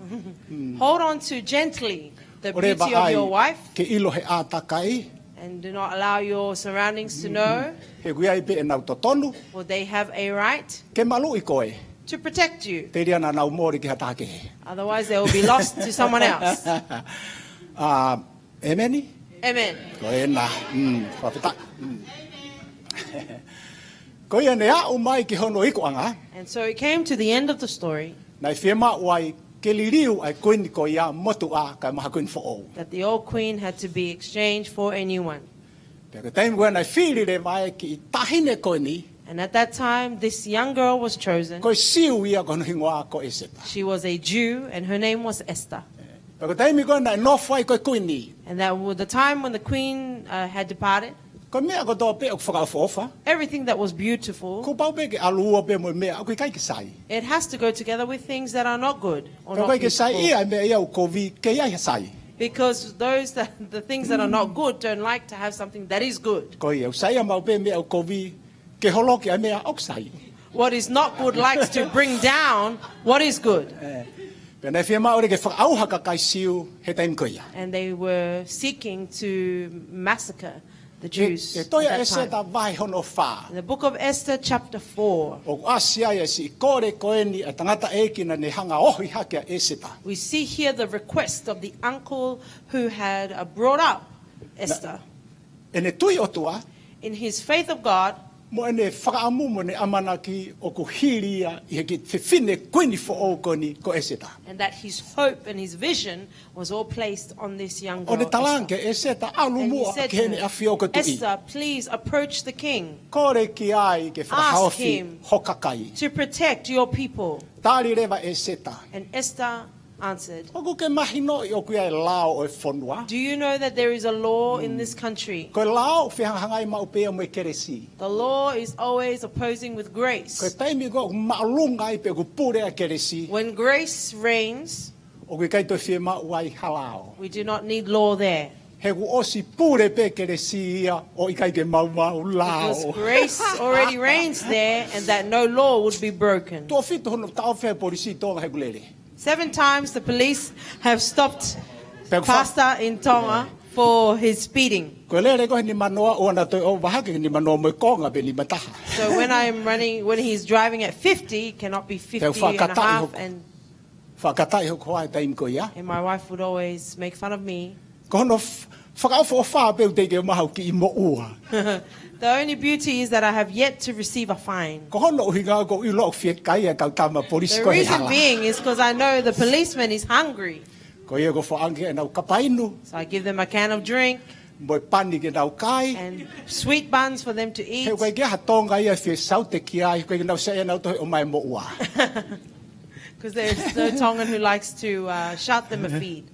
Hold on to gently the beauty of your wife. ʻOua leva ai ke ʻilo he ʻātakai. And do not allow your surroundings to know. He ʻoku ʻi ai pē ʻenau totonu. For they have a right Ke maluʻi koe. To protect you. Telia naʻa nau mole ki ha taha kehe. Otherwise, they will be lost to someone else. ʻĀ, ʻēmeni? Amen. Ko ena, mm, fakafetaʻi. Mm. Ko ia naʻe aʻu mai ki hono ikuʻanga. And so it came to the end of the story. Naʻe fiemaʻu ai ke liliu ʻa e kuini ko ia motuʻa kae ʻumaʻā ha kuini foʻou. That the old queen had to be exchanged for a new one. Pea ko e taimi ko ē naʻe fili leva e kiʻi taʻahine ko eni. And at that time, this young girl was chosen. Ko e Siu ia ko hono hingoa ko ʻEseta. She was a Jew, and her name was Esther. Pea ko e taimi ko ē naʻe nofo ai ko ē kuini. And that was the time when the queen uh, had departed. Ko e meʻa kotoa pē ʻoku fakaʻofoʻofa, everything that was beautiful, kuo pau pē ke ʻalu ua pē mo e meʻa ʻoku ʻikai ke sai. It has to go together with things that are not good or not beautiful. Ka ʻoku ʻikai ke saiʻia e meʻa ia ʻoku kovi ke ʻi ai ha sai. Because those that, the things that are not good don't like to have something that is good. Ko ia, ʻoku saiʻia maʻu pē meʻa ʻoku kovi ke holoki ʻa e meʻa ʻoku sai. What is not good likes to bring down what is good. Ē, pea naʻe fiemaʻu leva ke fakaʻauha e kakai Siu he taimi ko ia. And they were seeking to massacre the Jews at that time. ʻI he tohi ʻa ʻEseta vahe hono fā. In the book of Esther, chapter four, ʻoku ʻasi ai e siʻi kole ko eni ʻa e tangataʻeiki naʻa ne hanga ʻo ohi hake ʻa ʻEseta. We see here the request of the uncle who had uh, brought up Esther. ʻEne tui ʻOtua. In his faith of God, Mo ʻene fakaʻamu mo ʻene ʻamanaki ʻoku hili ia ʻi he kiʻi fefine kuini foʻou ko eni ko ʻEseta. And that his hope and his vision was all placed on this young girl, Esther. ʻO ne talaange kia ʻEseta, ʻalu muʻa ki heʻene ʻafio ko e tuʻi. And he said to Esther, "Esther, please approach the king. Kole ki ai ke fakahaofi ho kakai." Ask him to protect your people. Tali leva ʻa ʻEseta. And Esther answered, ʻOku ke mahinoʻi ʻoku ʻi ai e lao ʻo e fonua? Do you know that there is a law in this country? Ko e lao ʻoku fehangahangai maʻu pē ia mo e kelesi. The law is always opposing with grace. Ko e taimi ko ē ʻoku māʻolunga ai pe ʻoku pule ai e kelesi, When grace reigns, ʻoku ʻikai toe fiemaʻu ai ha lao. We do not need law there. He kuo ʻosi pule pē kelesi ia ʻo ʻikai ke maumau lao. Because grace already reigns there and that no law would be broken. Tuʻo fitu hono taʻofi ʻe he polisi ʻi Tonga heʻeku lele. Seven times the police have stopped Pastor in Tonga for his speeding. Ko e lele ko ē he nimanoa, ʻoua naʻa toe ʻova hake he nimanoa mo e konga pe nimataha. So when I am running, when he's driving at fifty, it cannot be fifty and a half. Pea u fakataʻi hoku hoa he taimi ko ia. And my wife would always make fun of me. Ko hono f-, fakaʻofoʻofa pē ʻoku teʻeki ke maʻu ha kiʻi moʻua. The only beauty is that I have yet to receive a fine. Ko hono ʻuhinga ʻoku ou ʻilo ʻoku fiekaia e kau tama polisi ko ē he hala. The reason being is 'cause I know the policeman is hungry. Ko ia ʻoku ou foaki ʻenau kapa inu. So I give them a can of drink. Mo e pani ke nau kai. And sweet buns for them to eat. He ʻoku ʻikai ke ʻi ai ha Tonga ia ʻe fie saute ki ai, ʻoku ʻikai ke nau saiʻia nautolu he ʻomai moʻua. 'Cause there's no Tongan who likes to uh, shout them a feed.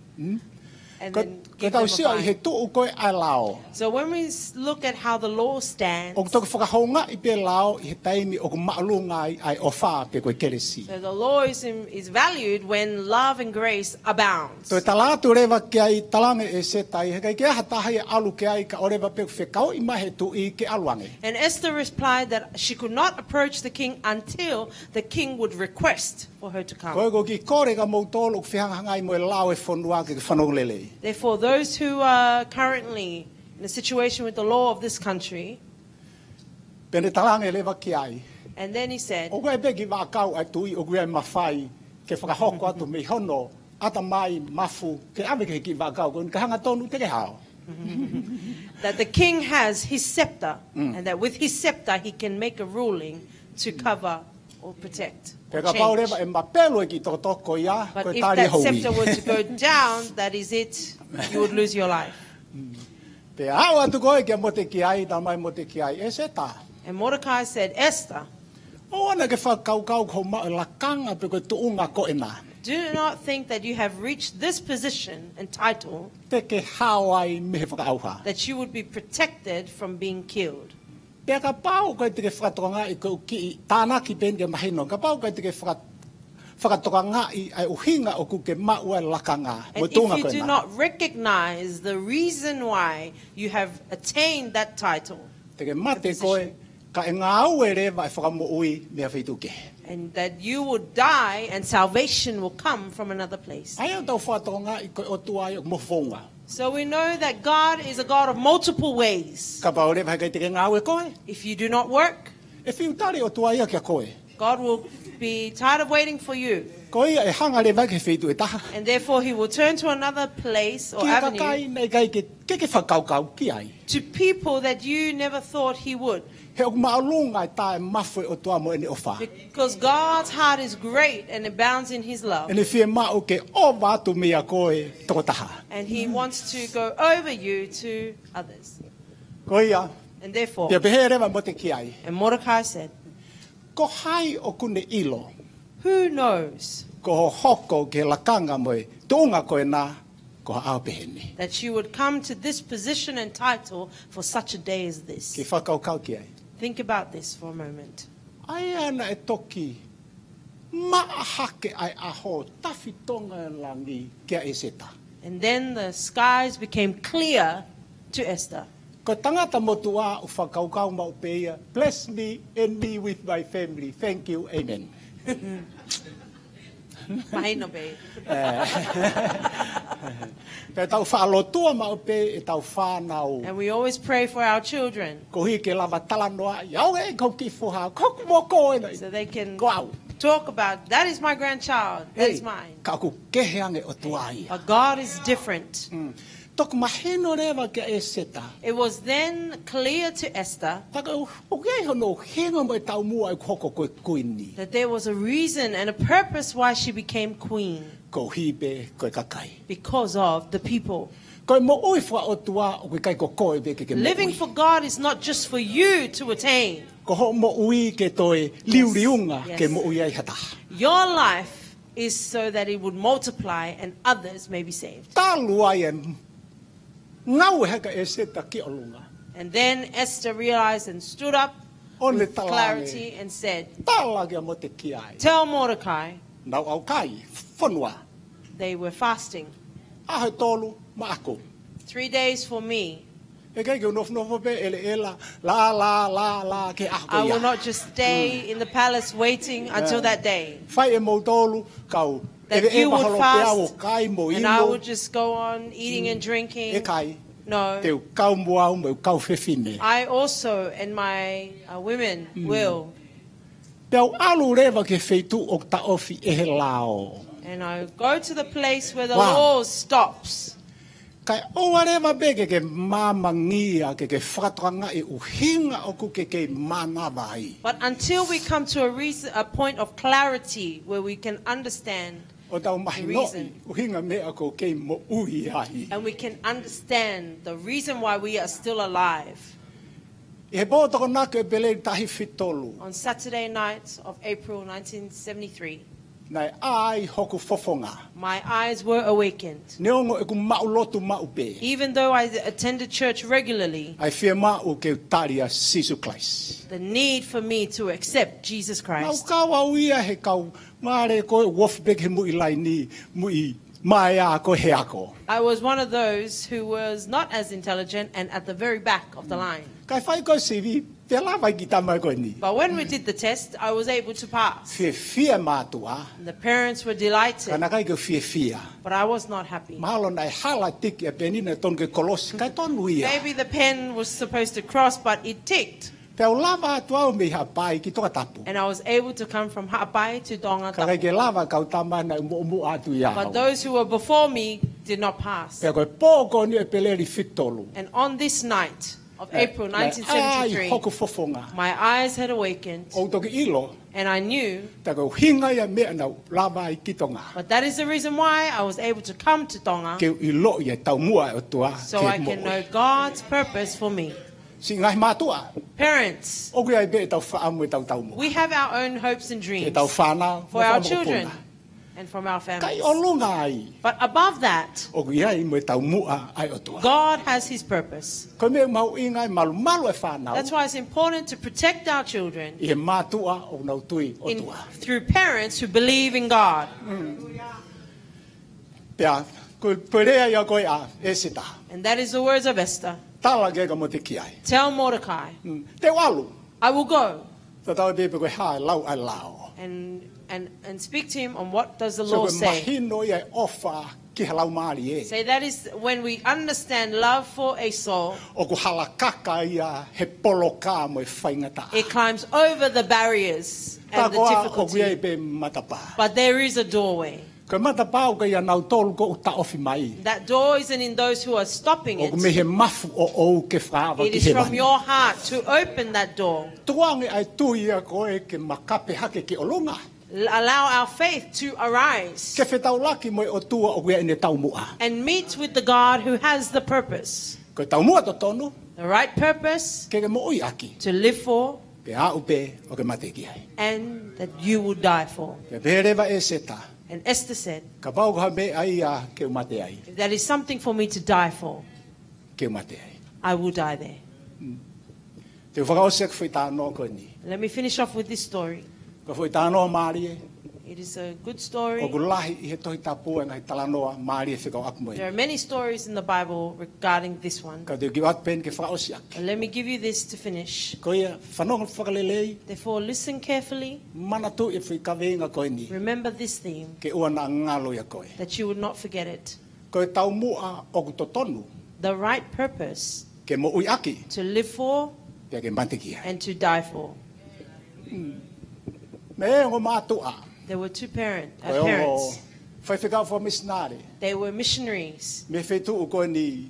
And ko, then ko give tau them a sio ʻi he fine. Tuʻu ko ē ʻa e lao. So when we s-, look at how the law stands, ʻOku toki fakahoungaʻi pē lao ʻi he taimi ʻoku māʻolunga ai ʻa e ʻofa pe ko e kelesi. So the law is in, is valued when love and grace abounds. Toe tala atu leva ki ai, talaange ʻe ʻEseta ʻe ʻikai ke ʻi ai ha taha ia ʻe ʻalu ki ai kae ʻoua leva pē ʻoku fekauʻi mai he tuʻi ke ʻalu ange. And Esther replied that she could not approach the king until the king would request for her to come. Ko e kiʻi kole kia moutolu ʻoku fehangahangai mo e lao ʻo e fonua ke ke fanongo lelei. Therefore, those who are currently in a situation with the law of this country, Pea ne talaange leva ki ai. And then he said, ʻOku ʻi ai pē kiʻi vaʻakau ʻa e tuʻi ʻoku ʻi ai e mafai ke fakahoko atu mei hono ʻatamai mafu ke ʻave ki he kiʻi vaʻakau ko eni ka hanga tonu te ke hao. That the king has his scepter, Mm. and that with his scepter he can make a ruling to cover or protect or Pea kapau change. Leva ʻe mapelu e kiʻi tokotoko ia, But ko e if tali e that houʻi. Scepter were to go down, that is it, you would lose your life. Pea aʻu atu ko ē kia Motekiai, talamai ʻe Motekiai, ʻEseta. And Mordecai said, Esther, ʻOua naʻa ke fakakaukau ko hoʻo maʻu e lakanga pe ko e tuʻunga ko ena. Do not think that you have reached this position and title Te ke hao ai mei he fakaʻauha. That you would be protected from being killed. Pea kapau ʻoku ʻikai te ke fakatokangaʻi ko e kiʻi tānaki pē eni ke mahino. Kapau ʻoku ʻikai te ke faka-, fakatokangaʻi ʻa e ʻuhinga ʻoku ke maʻu ai e lakanga mo e tuʻunga ko ena. And if you do not recognize the reason why you have attained that title, Te ke mate koe, ka ʻe ngāue leva e fakamoʻui mei ha feituʻu kehe. And that you would die and salvation will come from another place. ʻA ia ʻoku tau fakatokangaʻi ko e ʻOtua ia ʻoku mohu founga. So we know that God is a God of multiple ways. Kapau leva he ʻikai te ke ngāue koe. If you do not work, ʻE fiu tali e ʻOtua ia kia koe. God will be tired of waiting for you. Ko ia ʻe hanga leva ki he feituʻu ʻe taha. And therefore he will turn to another place or avenue. Ki he kakai naʻe ʻikai ke, ke ke fakakaukau ki ai. To people that you never thought he would. He ʻoku māʻolunga e tā e mafu ʻo e ʻOtua mo ʻene ʻofa. Because God's heart is great and abounds in his love. ʻEne fiemaʻu ke ʻova atu meia koe toko taha. And he wants to go over you to others. Ko ia. And therefore, Pea pehē leva ʻe Motekiai. And Mordecai said, Ko hai ʻoku ne ʻilo. Who knows? Ko hoʻo hoko ki he lakanga mo e tuʻunga ko ena ko ha ʻaho pehē ni. That you would come to this position and title for such a day as this. Ke fakakaukau ki ai. Think about this for a moment. ʻA ia naʻe toki maʻa hake ʻa e ʻaho, tafitonga e langi kia ʻEseta. And then the skies became clear to Esther. Ko e tangata motuʻa ʻoku fakakaukau maʻu pē ia, "Bless me and me with my family. Thank you. Amen." Mahino pē. ʻE. Pea tau faʻa lotua maʻu pē ʻetau fānau. And we always pray for our children. Koeʻuhi ke lava talanoaʻi, "ʻAu ē, ko hoku kiʻi foha, ko hoku moko ena." So they can Ko au. Talk about, "That is my grandchild. That is mine." Ka ʻoku kehe ange ʻOtua ia. But God is different. Mm. Toki mahino leva kia ʻEseta. It was then clear to Esther Ka ʻoku, ʻoku ʻi ai hono ʻuhinga mo e taumuʻa ʻoku hoko ko e kuini. That there was a reason and a purpose why she became queen. Koeʻuhi pē ko e kakai. Because of the people. Ko e moʻui fakaʻotua ʻoku ʻikai ko koe pē ke ke moʻui. Living for God is not just for you to attain. Ko hoʻo moʻui ke toe liuliunga ke moʻui ai ha taha. Your life is so that it would multiply and others may be saved. Talu ai e ngāue hake ʻa ʻEseta ki ʻolunga. And then Esther realized and stood up with clarity and said, ʻO ne tala ange, tala kia Motekiai. Tell Mordecai. Naʻa nau ʻaukai fonua. They were fasting. ʻAho ʻe tolu maʻaku. Three days for me. ʻE ʻikai ke u nofonofo pē ʻeleʻela, la, la, la, la, ki he ʻaho ko ia. I will not just stay in the palace waiting until that day. Fai ʻe moutolu kau That you would fast, and I would just go on eating and drinking. ʻE ʻikai. No. Te u kau mo au mo ʻeku kau fefine. I also and my, uh, women will. Pea u ʻalu leva ki he feituʻu ʻoku taʻofi ʻe he lao. And I go to the place where the law stops. Kae ʻoua leva pē ke ke māmangia, ke ke fakatokangaʻi ʻuhinga ʻoku ke kei mānava ai. But until we come to a reason, a point of clarity where we can understand the reason. ʻO tau mahinoʻi ʻuhinga meʻa ʻoku kei moʻui ai. And we can understand the reason why we are still alive. ʻI he pō Tokonaki ʻo ʻEpeleli taha hiva fitu tolu. On Saturday night of April nineteen seventy-three. Naʻe ʻā ai hoku fofonga. My eyes were awakened. Neongo ʻeku maʻu lotu maʻu pē. Even though I attended church regularly, ʻA e fiemaʻu ke u tali ʻa Sīsū Kalaisi. The need for me to accept Jesus Naʻa ku Christ. kau au ia he kau, mare ko e uofi pē ki he muʻi laini, muʻi maea ko e he ako. I was one of those who was not as intelligent and at the very back of the line. Kae fai ko e sivi, pea lava ai ki tama ko eni. But when we did the test, I was able to pass. Fiefia mātuʻa, And the parents were delighted, ka naʻe ʻikai ke fiefia. But I was not happy. Mahalo naʻe hala tiki ʻa e peni naʻe tonu ke kolosi, kae tonu ia. Maybe the pen was supposed to cross, but it ticked. Pea u lava atu au mei Haʻapai ki Tongatapu. And I was able to come from Haʻapai to Tonga. Ka ʻikai ke lava kau tama naʻe muʻomuʻa atu ia. But those who were before me did not pass. Pea ko e pō ko eni ʻo ʻEpeleli fitu tolu. And on this night of April Naʻe ʻā ai nineteen seventy-three, hoku fofonga. My eyes had awakened, ʻOku ou toki ʻilo, and I knew tā ko e ʻuhinga ia meʻa naʻa ku lava ai ki Tonga. But that is the reason why I was able to come to Tonga, Ke u ʻilo ia e taumuʻa ʻa e ʻOtua so ki I he can moʻui. Know God's purpose for me. Siʻi ngaahi mātuʻa, Parents, ʻoku ʻi ai pē ʻetau fakaʻamu, ʻetau taumuʻa. We have our own hopes and Ke dreams tau fānau, for mo our fakamoʻopunga. Children and from our Kae families. ʻolunga ai, But above that, ʻoku ʻi ai mo e taumuʻa ʻa e ʻOtua. God has His purpose. Ko e meʻa mahuʻinga e malumalu e fānau. That's why it's important to protect our children ʻI he mātuʻa ʻoku nau tui in, ʻOtua. Through parents who believe in God. Pea, ko, ko e lea ia ko ē ʻa ʻEseta. And that is the words of Esther. Tala kia Motekiai. Tell Mordecai, Mm. Te u ʻalu. I will go Tatau pē pe ko e hā e lau ʻa e lao. and, and, and speak to him on what does the So law ko e say. Mahino ia e ʻofa ki he laumālie. Say that is when we understand love for a soul, ʻOku halakaka ia he poloka mo e faingataʻa. It climbs over the barriers and the Ka koā ʻoku ʻi ai difficulty. Pē matapā. But there is a doorway. Ko e matapā ʻoku ʻikai ʻia nautolu ʻoku taʻofi mai. That door isn't in those who are stopping ʻOku mei he it. Mafu ʻoʻou ke fakaava It ki is from hēvani. Your heart to open that door. Tukuange ʻa e tui ʻa koe ke makape hake ki ʻolunga. Allow our faith to arise. Ke fetaulaki mo e ʻOtua ʻoku ʻi ai ʻene taumuʻa. And meet with the God who has the purpose. Ko e taumuʻa totonu. The right purpose Ke ke moʻui ʻaki. To live for. Pea aʻu pē ʻo ke mate ki ai. And that you will die for. Pea pehē leva ʻe ʻEseta. And Esther said, Kapau ko ha meʻa ia ke u mate ai. If that is something for me to die for, Ke u mate ai. I will die there. Te u fakaʻosi ʻeku foʻi talanoa ko eni. Let me finish off with this story. Ko e foʻi talanoa mālie. It is a good story. ʻOku lahi ʻi he Tohi Tapu e ngaahi talanoa mālie fekauʻaki mo ia. There are many stories in the Bible regarding this one. Ka te u kiʻi ʻoatu pē eni ke fakaʻosi ʻaki. But let me give you this to finish. Ko ia, fanongo fakalelei, Therefore, listen carefully. Manatuʻi e foʻi kaveinga ko eni. Remember this theme, Ke ʻoua naʻa ngalo ʻia koe. That you would not forget it. Ko e taumuʻa ʻoku totonu. The right purpose Ke moʻui ʻaki. To live for Pea ke mate ki ai. And to die for. Mei he ongo mātuʻa. There were two parent, uh, Ko e ongo parents. Faifekau fakamisinale. They were missionaries. Mei he feituʻu ko eni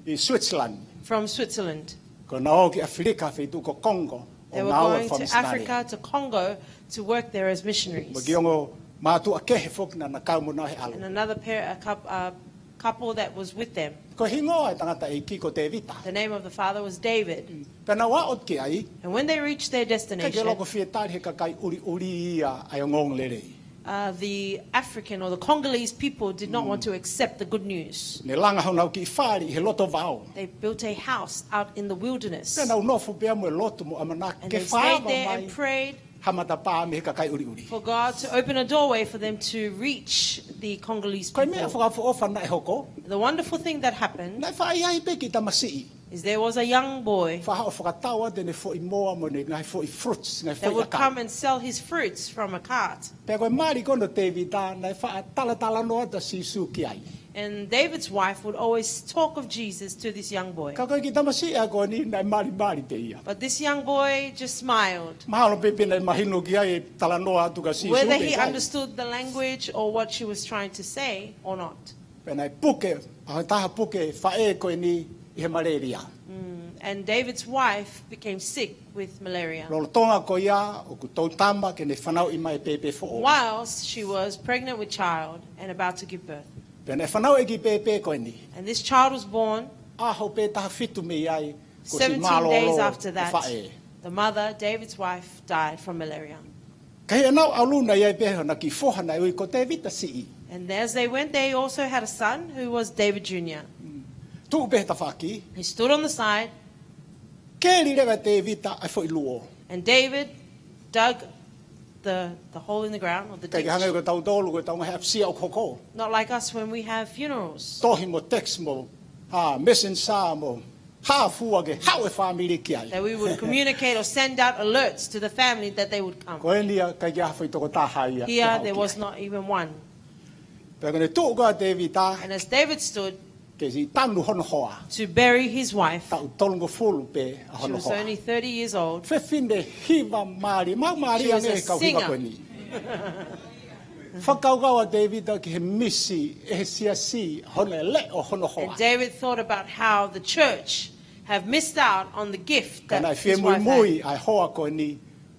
ʻi Switzerland. From Switzerland. Ko ʻenau ō ki ʻAfilika, feituʻu ko Congo. They ʻO were ngāue going to fakamisinale. Africa, to Congo, to work there as missionaries. Mo e kiʻi ongo mātuʻa kehe foki naʻa na kau mo na he ʻalu. And another pair, a, coup, a couple that was with them. Ko e hingoa e tangataʻeiki ko Tēvita. The name of the father was David. Pea nau aʻu ki ai. And when they reached their ʻIkai ke loko destination, fie tali he kakai ʻuliʻuli ia ʻa e ongoongolelei. Uh, the African or the Congolese people did not want to accept the good news. Ne langa honau kiʻi fale ʻi he loto vao. They built a house out in the wilderness. Pea nau nofo pea mo e lotu mo ʻamanaki And ke they stayed fakaava there mai and prayed ha matapā mei he kakai ʻuliʻuli. For God to open a doorway for them to reach the Congolese Ko e meʻa people. Fakaʻofoʻofa naʻe hoko. The wonderful thing that happened Naʻe faʻa ʻi ai pē kiʻi tamasiʻi. Is there was a young boy Faʻa haʻu ʻo fakatau atu ʻene foʻi moa mo ʻene ngaahi foʻi fruits, ngaahi that foʻi would come ʻakai. And sell his fruits from a cart. Pea ko e mali ko ē ʻo Tēvita, naʻe faʻa talatalanoa atu ʻa Sīsū ki ai. And David's wife would always talk of Jesus to this young boy. Ka ko e kiʻi tamasiʻi ko eni naʻe malimali pē ia. But this young boy just smiled. Mahalo pē pe naʻe mahino ki ai e talanoa atu kia Sīsū Whether pe he ʻikai. Understood the language or what she was trying to say or not. Pea naʻe puke, ʻa e taha puke faʻē ko eni ʻi he malaria. Mm, and David's wife became sick with malaria. Lolotonga ko ia, ʻoku tō tama ke ne fanauʻi mai e pēpē foʻou. Whilst she was pregnant with child and about to give birth. Pea naʻe fanauʻi e kiʻi pēpē ko eni. And this child was born. ʻAho pē taha fitu mei ai, kuo ʻosi mālōlō e faʻē. Seventeen days after that, the mother, David's wife, died from malaria. Ka ʻi heʻenau ʻalu na ʻi ai pē hona kiʻi foha naʻe ui ko Tēvita siʻi. And as they went, they also had a son who was David Junior. Tuʻu pē he tafaʻaki. He stood on the side. Keli leva ʻe Tēvita ʻa e foʻi luo. And David dug the, the hole in the ground, or the ditch. Kae hangē ko tautolu, ko tautolu he ʻapisia ʻoku hoko. Not like us when we have funerals. Tohi mo text mo, ha, messenger mo, ha fua ke haʻu e fāmili ki ai. That we would communicate or send out alerts to the family that they would come. Ko eni ia, ʻikai ke ʻi ai ha foʻi tokotaha ia ke haʻu ki ai. Here, there was not even one. Pea ko ʻene tuʻu ko ē ʻa Tēvita, And as David stood ke siʻi tanu hono hoa. To bury his wife, Taʻu tolungofulu pē ʻa hono hoa. She was only thirty years old. Fefine hiva mālie, maumālie ange he kau hiva ko eni. She was a singer. Fakakaukau ʻa Tēvita ki he misi ʻe he siasi hono leʻo hono hoa. And David thought about how the church have missed out on the gift that his wife had. Ka naʻe fie muimui ʻa e hoa ko eni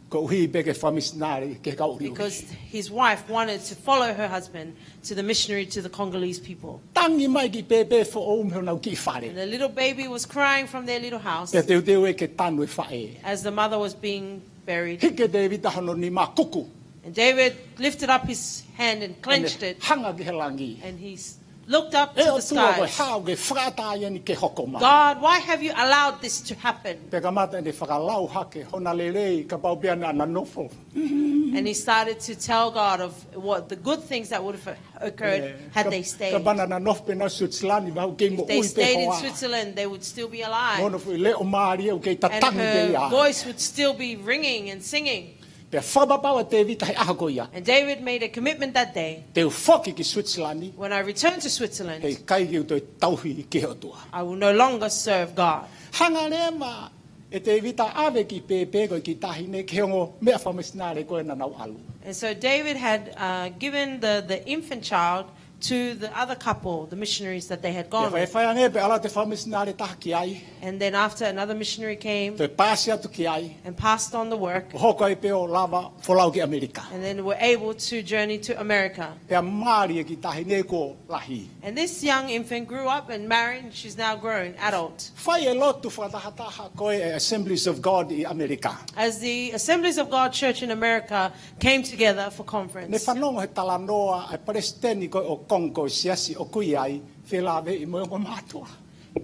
koeʻuhi pē ke fakamisinale ki he kau ʻuliʻuli. Because his wife wanted to follow her husband to the missionary to the Congolese people. Tangi mai kiʻi pēpē foʻou mei honau kiʻi fale. And the little baby was crying from their little house. Pea teuteu ia ke tanu e faʻē. As the mother was being buried. Hiki ʻe Tēvita hono nima, kuku. And David lifted up his hand and clenched it. Pea ne hanga ki he langi. And he s-, looked up to the skies. ʻE ʻOtua, ko e hā ʻoku ke fakaʻatā ai eni ke hoko mai? God, why have you allowed this to happen? Pea kamata ʻene fakalau hake hona lelei kapau pē naʻa na nofo. And he started to tell God of what the good things that would have occurred had they stayed. ʻE, ka-, kapau naʻa na nofo pē ʻi Switzerland, mahalo ʻoku kei moʻui pē hoa. If they stayed in Switzerland, they would still be alive. Mo hono foʻi leʻo mālie ʻoku kei tatangi pē ia. And her voice would still be ringing and singing. Pea fakapapau ʻa Tēvita he ʻaho ko ia. And David made a commitment that day. Te u foki ki Switzerland. When I return to Switzerland, He ʻikai ke u toe tauhi ki he ʻOtua. I will no longer serve God. Hanga leva ʻe Tēvita ʻave kiʻi pēpē ko ē kiʻi taʻahine ki he ongo meʻa fakamisinale ko ē naʻa nau ʻalu. And so David had, uh, given the, the infant child to the other couple, the missionaries that they had gone with. Pea faifai ange pea ʻalu atu e fakamisinale ʻe taha ki ai. And then after, another missionary came. Toe paasi atu ki ai. And passed on the work. ʻO hoko ai pē ʻo lava folau ki ʻAmelika. And then were able to journey to America. Pea mali e kiʻi taʻahine kuo lahi. And this young infant grew up and married, and she's now grown, adult. Fai e lotu fakatahataha ko ē e Assemblies of God ʻi ʻAmelika. As the Assemblies of God Church in America came together for conference. Ne fanongo he talanoa ʻa e palesiteni ko ē ʻo Kongo, siasi ʻoku ʻi ai, felāveʻi mo e ongo mātuʻa.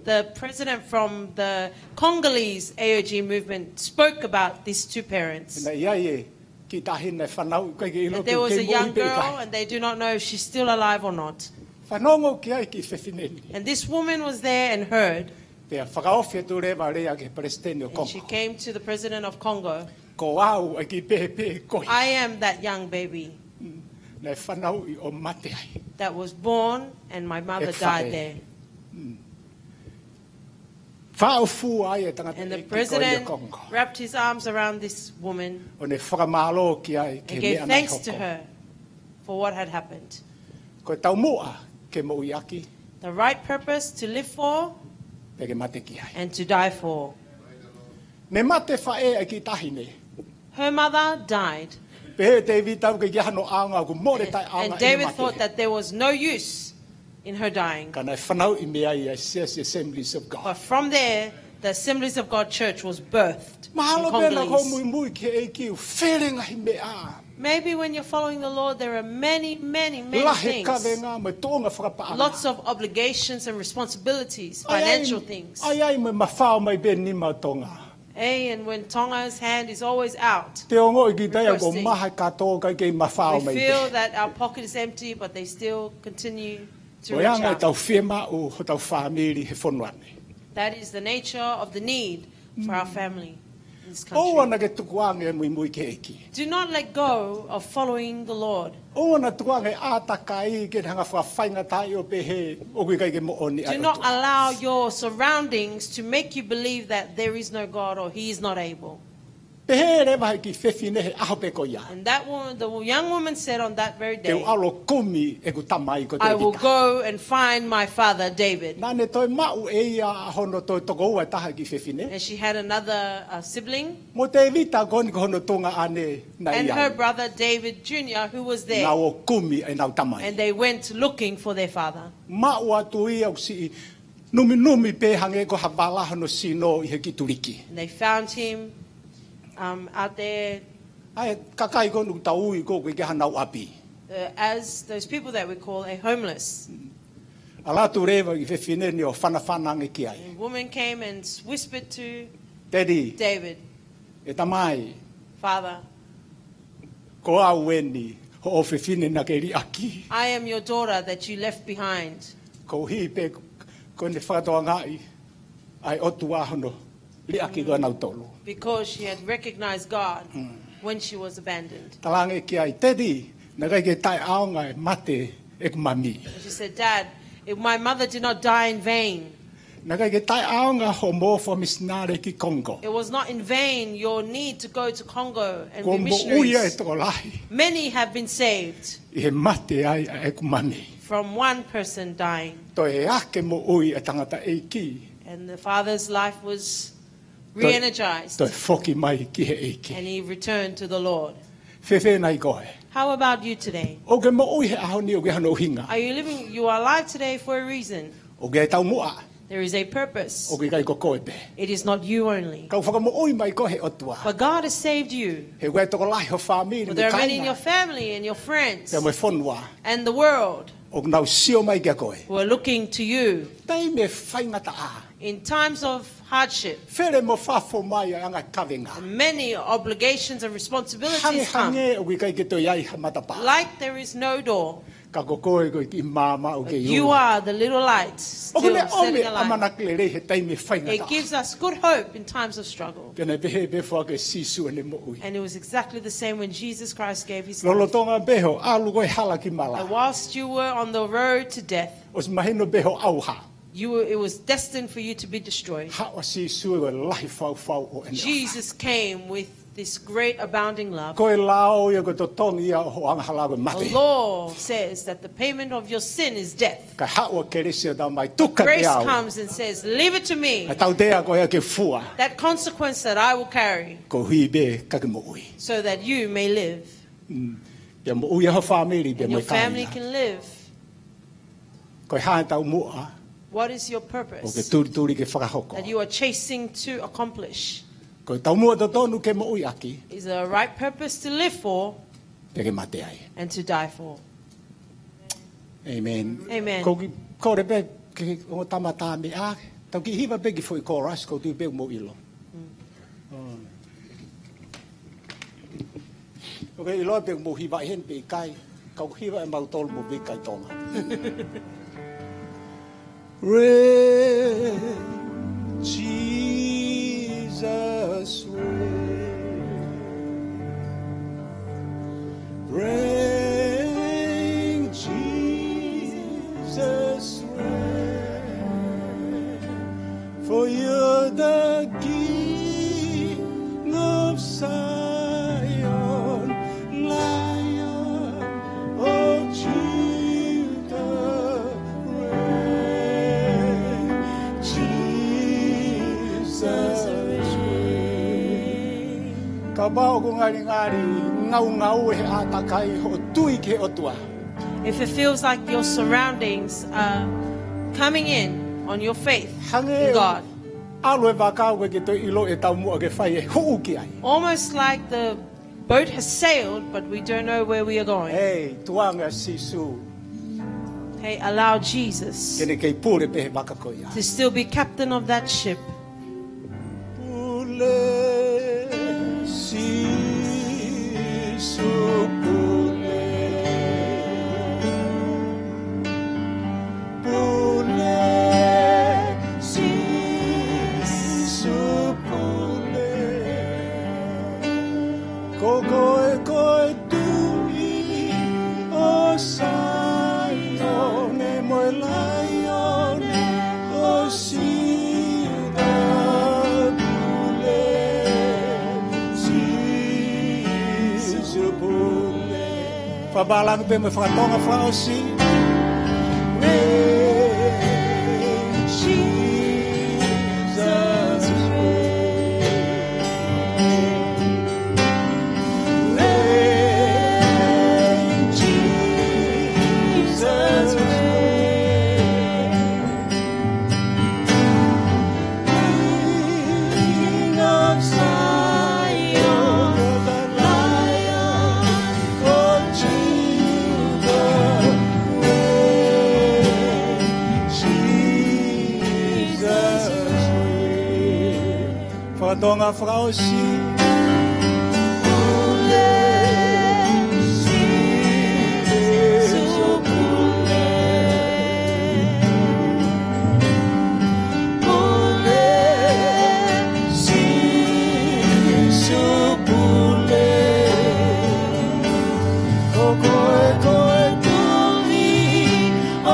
The president from the Congolese A O G movement spoke about these two parents. Naʻe ʻi ai e kiʻi taʻahine naʻe fanauʻi, ʻikai ke ʻilo pe ʻoku kei moʻui pe ʻikai. That there was a young girl and they do not know if she's still alive or not. Fanongo ki ai e kiʻi fefine ni. And this woman was there and heard. Pea fakaofi atu leva e lea ki he palesiteni ʻo Kongo. And she came to the president of Congo. Ko au e kiʻi pēpē ko ia. I am that young baby. Mm. Naʻe fanauʻi ʻo mate ai. That was born and my mother died there. ʻE faʻē. Mm. Faʻo fua ai e tangataʻeiki ko ia ʻo Kongo. And the president wrapped his arms around this woman. ʻO ne fakamālō ki ai ki he meʻa naʻe hoko. And gave thanks to her for what had happened. Ko e taumuʻa ke moʻui ʻaki. The right purpose to live for. Pea ke mate ki ai. And to die for. Ne mate faʻē ʻa e kiʻi taʻahine. Her mother died. Pehē ʻe Tēvita ʻoku ʻikai ke ʻi ai hano ʻaonga, ʻoku mole taʻeʻaonga ʻene mate. And David thought that there was no use in her dying. Ka naʻe fanauʻi mei ai ʻa e siasi Assemblies of God. But from there, the Assemblies of God Church was birthed in Congolese. Mahalo pē naʻa ko e muimui ki he ʻEiki ʻoku fele ngaahi meʻa. Maybe when you're following the Lord, there are many, many, many things. Lahi e kavenga mo e tuʻunga fakapaʻanga. Lots of obligations and responsibilities, financial things. ʻAi, ʻai, ʻai mo e mafao mai pē nima ʻo Tonga. Hey, and when Tonga's hand is always out requesting, Te ongoʻi kita ia ʻoku maha e kato kae ʻikai ke mafao mai pē. We feel that our pocket is empty, but they still continue to reach out. Ko e anga ʻetau fiemaʻu hotau fāmili he fonua ni. That is the nature of the need for our family in this country. ʻOua naʻa ke tukuange e muimui ki he ʻEiki. Do not let go of following the Lord. ʻOua naʻa tukuange e ʻātakai ke ne hanga ʻo fakafaingataʻaʻi ʻo pehē ʻoku ʻikai ke moʻoni ʻa e ʻOtua. Do not allow your surroundings to make you believe that there is no God or he is not able. Pehē leva ʻe he kiʻi fefine he ʻaho pē ko ia. And that woman, the young woman said on that very day, Te u ʻalu ʻo kumi ʻeku tamai ko Tēvita. I will go and find my father David. Naʻa ne toe maʻu ʻe ia ʻa hono toe tokoua ʻe taha e kiʻi fefine. And she had another, uh, sibling. Mo Tēvita ko eni ko hono tuongaʻane naʻe ʻi ai. And her brother David Junior, who was there. Nau ō ʻo kumi ʻenau tamai. And they went looking for their father. Maʻu atu ia ʻoku siʻi numinumi pē hangē ko ha vala hono sino ʻi he kiʻi tuliki. And they found him, um, out there ʻA e kakai ko ē ʻoku tau ui ko ē ʻoku ʻikai ke ʻi ai hanau ʻapi. Uh, as those people that we call a homeless. ʻAlu atu leva e kiʻi fefine ni ʻo fanafana ange ki ai. A woman came and whispered to Tedi, David, ʻe tamai, Father, ko au eni, hoʻo fefine naʻa ke liʻaki. I am your daughter that you left behind. Koeʻuhi pē ko ʻene fakatokangaʻi ʻa e ʻOtua hono liʻaki ko ē ʻanautolu. Because she had recognized God when she was abandoned. Talaange ki ai, Tedi, naʻe ʻikai ke taʻeʻaonga e mate ʻeku mami. And she said, "Dad, if my mother did not die in vain, Naʻe ʻikai ke taʻeʻaonga hoʻomo fakamisinale ki Congo. It was not in vain your need to go to Congo and be missionaries. Kuo moʻui ʻa e tokolahi. Many have been saved ʻI he mate ai ʻa ʻeku mami. From one person dying." Toe ake moʻui ʻa e tangataʻeiki. And the father's life was Toe, re-energized. Toe foki mai ki he ʻEiki. And he returned to the Lord. Fēfē nai koe? How about you today? ʻOkú ke moʻui he ʻaho ni ʻoku ʻi ai hano ʻuhinga. Are you living, you are alive today for a reason. ʻOku ʻi ai e taumuʻa. There is a purpose. ʻOku ʻikai ko koe pē. It is not you only. Ka ʻoku fakamoʻui mai koe ʻe he ʻOtua. But God has saved you. He ʻoku ʻi ai e tokolahi ho fāmili mo e kāinga. But there are many in your family and your friends. Pea mo e fonua. And the world. ʻOku nau sio mai kia koe. Who are looking to you. Taimi faingataʻa. In times of hardship. Fele mo fafo mai ʻa e anga e kavenga. Many obligations and responsibilities come. Hangehangē ʻoku ʻikai ke toe ʻi ai ha matapā. Like there is no door. Ka ko koe ko e kiʻi maama ʻoku ke ʻi heni. You are the little light still setting a light. ʻOku ne ʻomi ʻamanaki lelei he taimi faingataʻa. It gives us good hope in times of struggle. Pea naʻe pehē pē foki ʻe Sīsū ʻene moʻui. And it was exactly the same when Jesus Christ gave his life. Lolotonga pē hoʻo ʻalu ko ē he hala ki mala. And whilst you were on the road to death, ʻOsi mahino pē hoʻo ʻauha. You were, it was destined for you to be destroyed. Haʻu ʻa Sīsū ʻi he lahi faufau ʻo ʻene ʻofa. Jesus came with this great abounding love. Ko e lao ia, ko e totongi ia ʻo hoʻo angahala ko e mate. The law says that the payment of your sin is death. Ka haʻu ʻa e kelesi ʻo talamai, tuku kiate au. Grace comes and says, "Leave it to me." ʻA e tautea ko ia ke fua. That consequence that I will carry. Koeʻuhi pē ka ke moʻui. So that you may live. Mm. Pea moʻui ʻa ho fāmili, pea mo e kāinga. And your family can live. Ko e hā e taumuʻa What is your purpose ʻoku ke tulituli ke fakahoko? That you are chasing to accomplish? Ko e taumuʻa totonu ke moʻui ʻaki. Is the right purpose to live for Pea ke mate ai. And to die for. Amen. Amen. Ko e kiʻi kole pē ki he ongo tama tā meʻa, tau kiʻi hiva pē kiʻi foʻi chorus, ʻoku ou tui pē ʻoku mou ʻilo. Mm. ʻOku ke ʻilo pē ʻoku mou hiva ʻi heni pe ʻikai, ka ʻoku hiva ʻe mautolu mo Vika ʻi Tonga. Reign, Jesus, reign. Reign, Jesus, reign. For you're the King of Zion, Lion of Judah, reign, Jesus, reign. Kapau ʻoku ngalingali ngaungaue he ʻātakai hoʻo tui ki he ʻOtua. If it feels like your surroundings are coming in on your faith in God. Hangē ʻalu e vaka ʻoku ʻikai ke toe ʻilo e taumuʻa ke fai e huʻu ki ai. Almost like the boat has sailed, but we don't know where we are going. Hei, tuku ange ʻa Sīsū. Hey, allow Jesus Ke ne kei pule pē he vaka ko ia. To still be captain of that ship. Pule, Sīsū, pule. Pule, Sīsū, pule. Ko koe ko e Tuʻi ʻo Saione mo e Laione ʻo Siuta, pule, Sīsū, pule. Fakapālangi pē mo e faka-Tonga fakaʻosi. Reign, Jesus, reign. Reign, Jesus, reign. King of Zion, the Lion Tonga fakaʻosi. Pule, Sīsū pule. Pule, Sīsū pule. Ko koe ko e tuʻi ʻo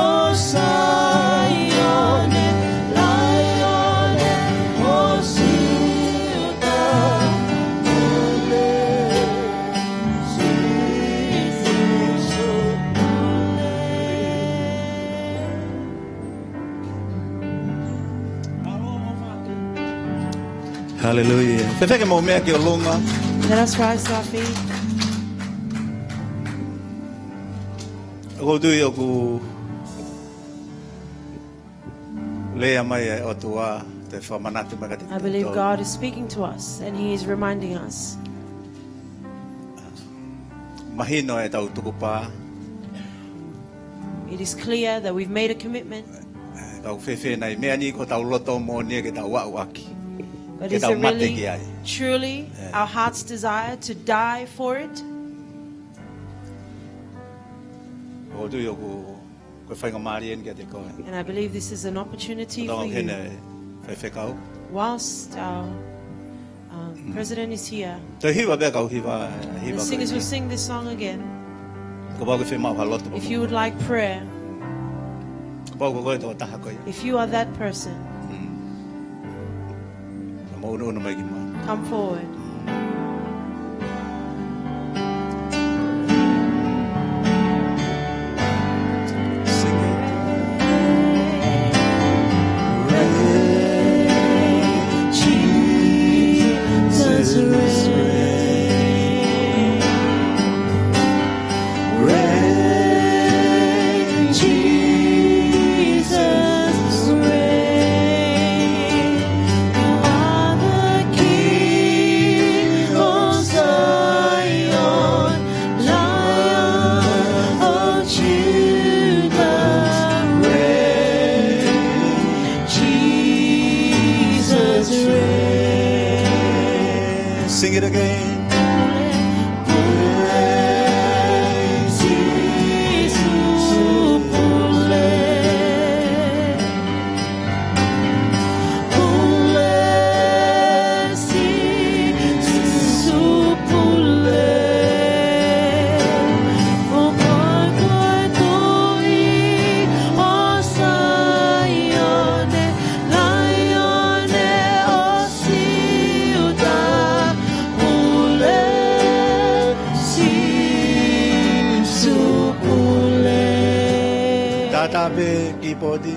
Saione, Laione ʻo Siuta, pule, Sīsū pule. Haleluia. Fēfē ke mou meʻa ki ʻolunga? Let us rise to our feet. ʻOku ou tui ʻoku lea mai e ʻOtua, ʻo fakamanatu mai kiate kitautolu. I believe God is speaking to us and He is reminding us. Mahino ʻetau tukupā. It is clear that we've made a commitment. Ka ʻoku fēfē nai, meʻa ni ko hotau loto moʻoni ke tau aʻu ʻaki, ke tau mate ki ai? But is it really, truly, yeah, our heart's desire to die for it? ʻOku ou tui ʻoku ko e faingamālie eni kiate koe. And I believe this is an opportunity for you. Tau hene faifekau. Whilst our, um, president is here, toe hiva pē kau hiva, hiva ko eni. The singers will sing this song again. Kapau ʻoku ke fiemaʻu ha lotu. If you would like prayer, kapau ko koe e tokotaha ko ia. If you are that person, mm, mou ʻunuʻunu mai ki muʻa. Come forward. Sing it. Reign, Jesus, reign. Reign, Jesus, reign. You are the King of Zion, Lion of Judah, reign, Jesus, reign. Sing it again. Pule, Sīsū pule. Pule, Sīsū pule. Ko koe ko e tuʻi ʻo Saione, Laione ʻo Siuta, pule, Sīsū pule. Tātā pē kīpooti.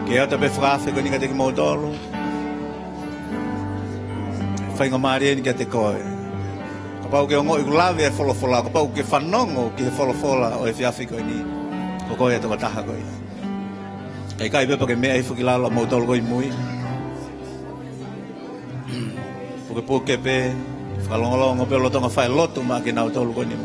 Ke ʻoatu pē fakaafe ko eni kiate kimoutolu. Faingamālie eni kiate koe. Kapau ʻoku ke ongoʻi ʻoku lave e folofola, kapau ʻoku ke fanongo ki he folofola ʻo e efiafi ko eni, ko koe e tokotaha ko ia. ʻIkai pē pea ke meʻa hifo ki lalo ʻamoutolu ko ē ʻi mui. Pukepuke pē, fakalongolongo pē lolotonga fai e lotu maʻa kinautolu ko eni.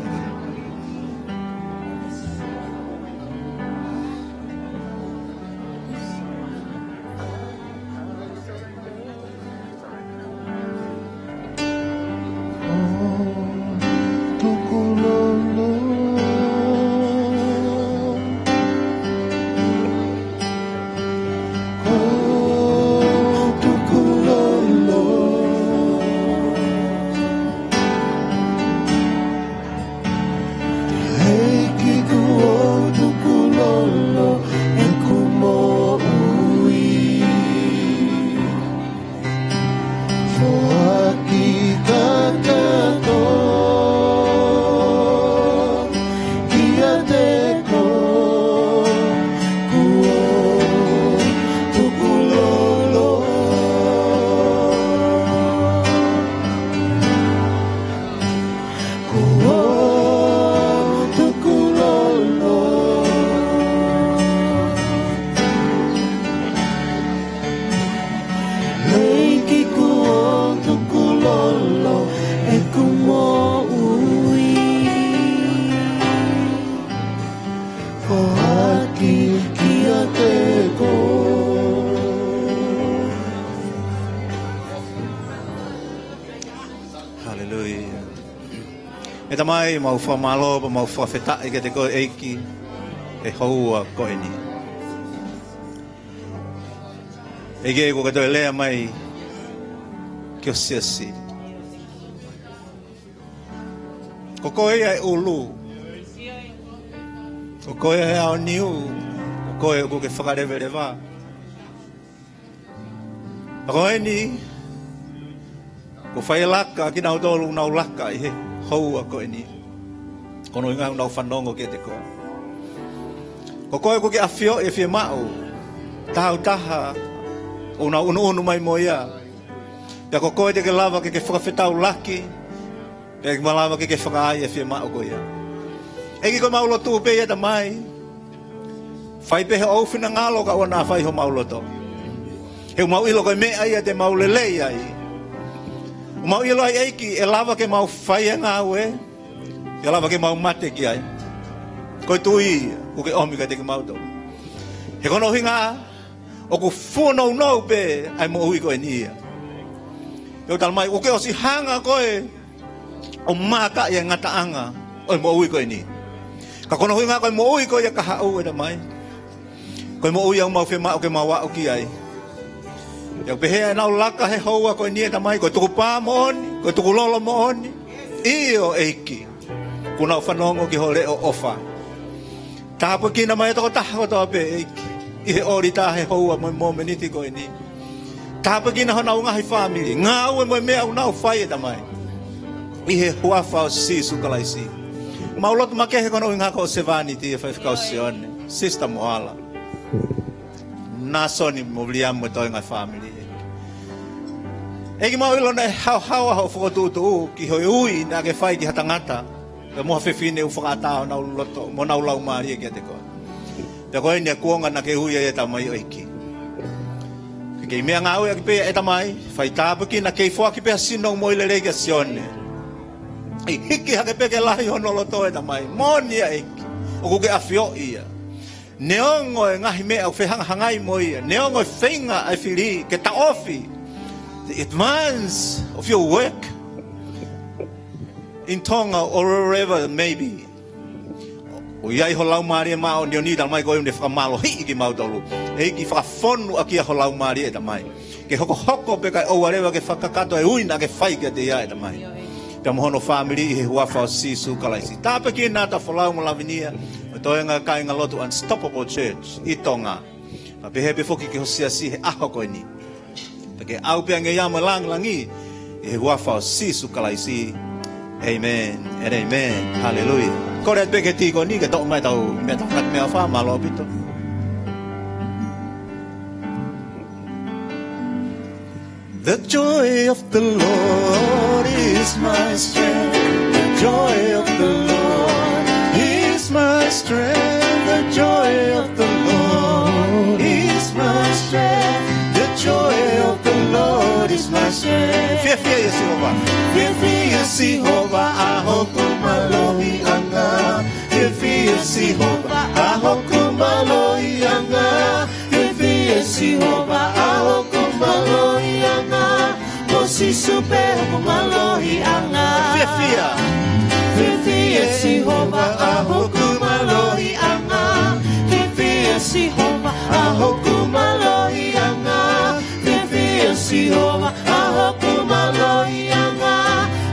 Tamai, mau fakamālō pea mau fakafetaʻi kiate koe ʻEiki he houa ko eni. ʻEiki, kuo ke toe lea mai ki ho siasi. Ko koe ia e ʻulu. Ko koe ia e aoniu. Ko koe ʻoku ke fakaleveleva. Ko eni, kuo fai e laka kinautolu ʻoku nau laka ʻi he houa ko eni. Ko hono ʻuhinga ʻoku nau fanongo kiate koe. Ko koe ʻoku ke ʻafioʻi e fiemaʻu taha ʻo e taha ʻoku nau ʻunuʻunu mai mo ia. Pea ko koe te ke lava ke ke fakafetaulaki, pea ke malava ke ke fakaai e fiemaʻu ko ia. ʻEiki, ko ʻemau lotu pē ia Tamai. Fai pē hoʻo finangalo kae ʻoua naʻa fai homau loto. He ʻoku mau ʻilo ko e meʻa ia te mau lelei ai. ʻOku mau ʻilo ai ʻEiki ʻe lava ke mau fai e ngāue, ʻe lava ke mau mate ki ai. Ko e tui ia ʻoku ke ʻomi kiate kimautolu. He ko hono ʻuhinga ʻoku fuʻu nounou pē ʻa e moʻui ko eni ia. Pea ʻoku talamai ʻoku ke ʻosi hanga koe ʻo maaka ʻi he ngataʻanga ʻo e moʻui ko eni. Ka ko hono ʻuhinga ko e moʻui ko ia ka haʻu e Tamai, ko e moʻui ʻoku mau fiemaʻu ke mau aʻu ki ai. Pea ʻoku pehē ʻenau laka he houa ko eni e Tamai, ko e tukupā moʻoni, ko e tukulolo moʻoni. ʻIo ʻEiki, kuo nau fanongo ki ho leʻo ʻofa. Tāpuekina mai e tokotaha kotoa pē ʻEiki ʻi he ʻōlita he houa mo e mōmeniti ko eni. Tāpuekina honau ngaahi fāmili, ngāue mo e meʻa ʻoku nau fai e Tamai. ʻI he huafa ʻo Sīsū Kalaisi. Mau lotu makehe ko hono ʻuhinga ko e sevāniti e faifekau Sione, Sister Moala, Nāsoni mo Viliami mo e toenga e fāmili. ʻEiki, mau ʻilo naʻe haohaoa hoʻo fokotuʻutuʻu ki he ui naʻa ke fai ki ha tangata pea mo ha fefine ʻoku fakaʻatā honau loto mo honau laumālie kiate koe. Pea ko eni e kuonga naʻa ke ui ai e tama ʻEiki. Ke kei meʻangāueʻaki pē ia e Tamai, fai tāpuekina, kei foaki pē ha sino moʻui lelei kia Sione. ʻEiki, hiki hake pē ke lahi hono loto e Tamai. Moʻoni ia ʻEiki, ʻoku ke ʻafioʻi ia. Neongo e ngaahi meʻa ʻoku fehangahangai mo ia, neongo e feinga ʻa e fili ke taʻofi the advance of your work in Tonga or wherever it may be. ʻOku ʻi ai ho Laumālie Māʻoniʻoni, talamai ko ē ʻoku ne fakamālohiʻi kimautolu. ʻEiki, fakafonu ʻaki ia ho Laumālie e Tamai, ke hokohoko pē kae ʻoua leva ke fakakakato e ui naʻa ke fai kiate ia e Tamai, pea mo hono fāmili, ʻi he huafa ʻo Sīsū Kalaisi. Tāpuekina ʻa Tafolau mo Lavinia, mo e toenga kāingalotu Unstoppable Church ʻi Tonga. Pea pehē pē foki ki ho siasi he ʻaho ko eni. Pea ke ʻau pē ange ia mo e langilangi, ʻi he huafa ʻo Sīsū Kalaisi. Amen and amen. Hallelujah. Kole atu pē ki he tīkoni ke toʻo mai ʻetau meʻatokoni, meʻaʻofa, mālō ʻaupito. The joy of the Lord is my strength. The joy of the Lord is my strength. The joy of the Lord is my strength. The joy of the Lord is my strength. Fiefia ʻia Sihova. Fiefia ʻia Sihova ʻa hoku mālohiʻanga. Fiefia ʻia Sihova ʻa hoku mālohiʻanga. Fiefia ʻia Sihova ʻa hoku mālohiʻanga. Ko Sīsū pē hoku mālohiʻanga. Fiefia. Fiefia ʻia Sihova ʻa hoku mālohiʻanga. Fiefia ʻia Sihova ʻa hoku mālohiʻanga. Fiefia ʻia Sihova ʻa hoku mālohiʻanga.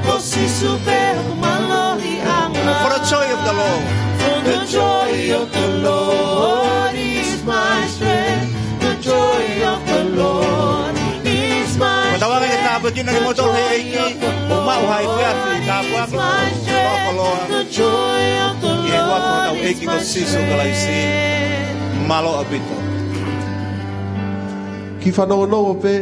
Ko Sīsū pē hoku mālohiʻanga. For the joy of the Lord. For the joy of the Lord is my strength. The joy of the Lord is my strength. Ko e tauange ke tāpuekina kimoutolu ʻe he ʻEiki, ʻo maʻu ha efiafi tāpuaki mo e koloa. The joy of the Lord is my strength. ʻI he huafa ʻo hotau ʻEiki ko Sīsū Kalaisi. Mālō ʻaupito. Kiʻi fanongonongo pē.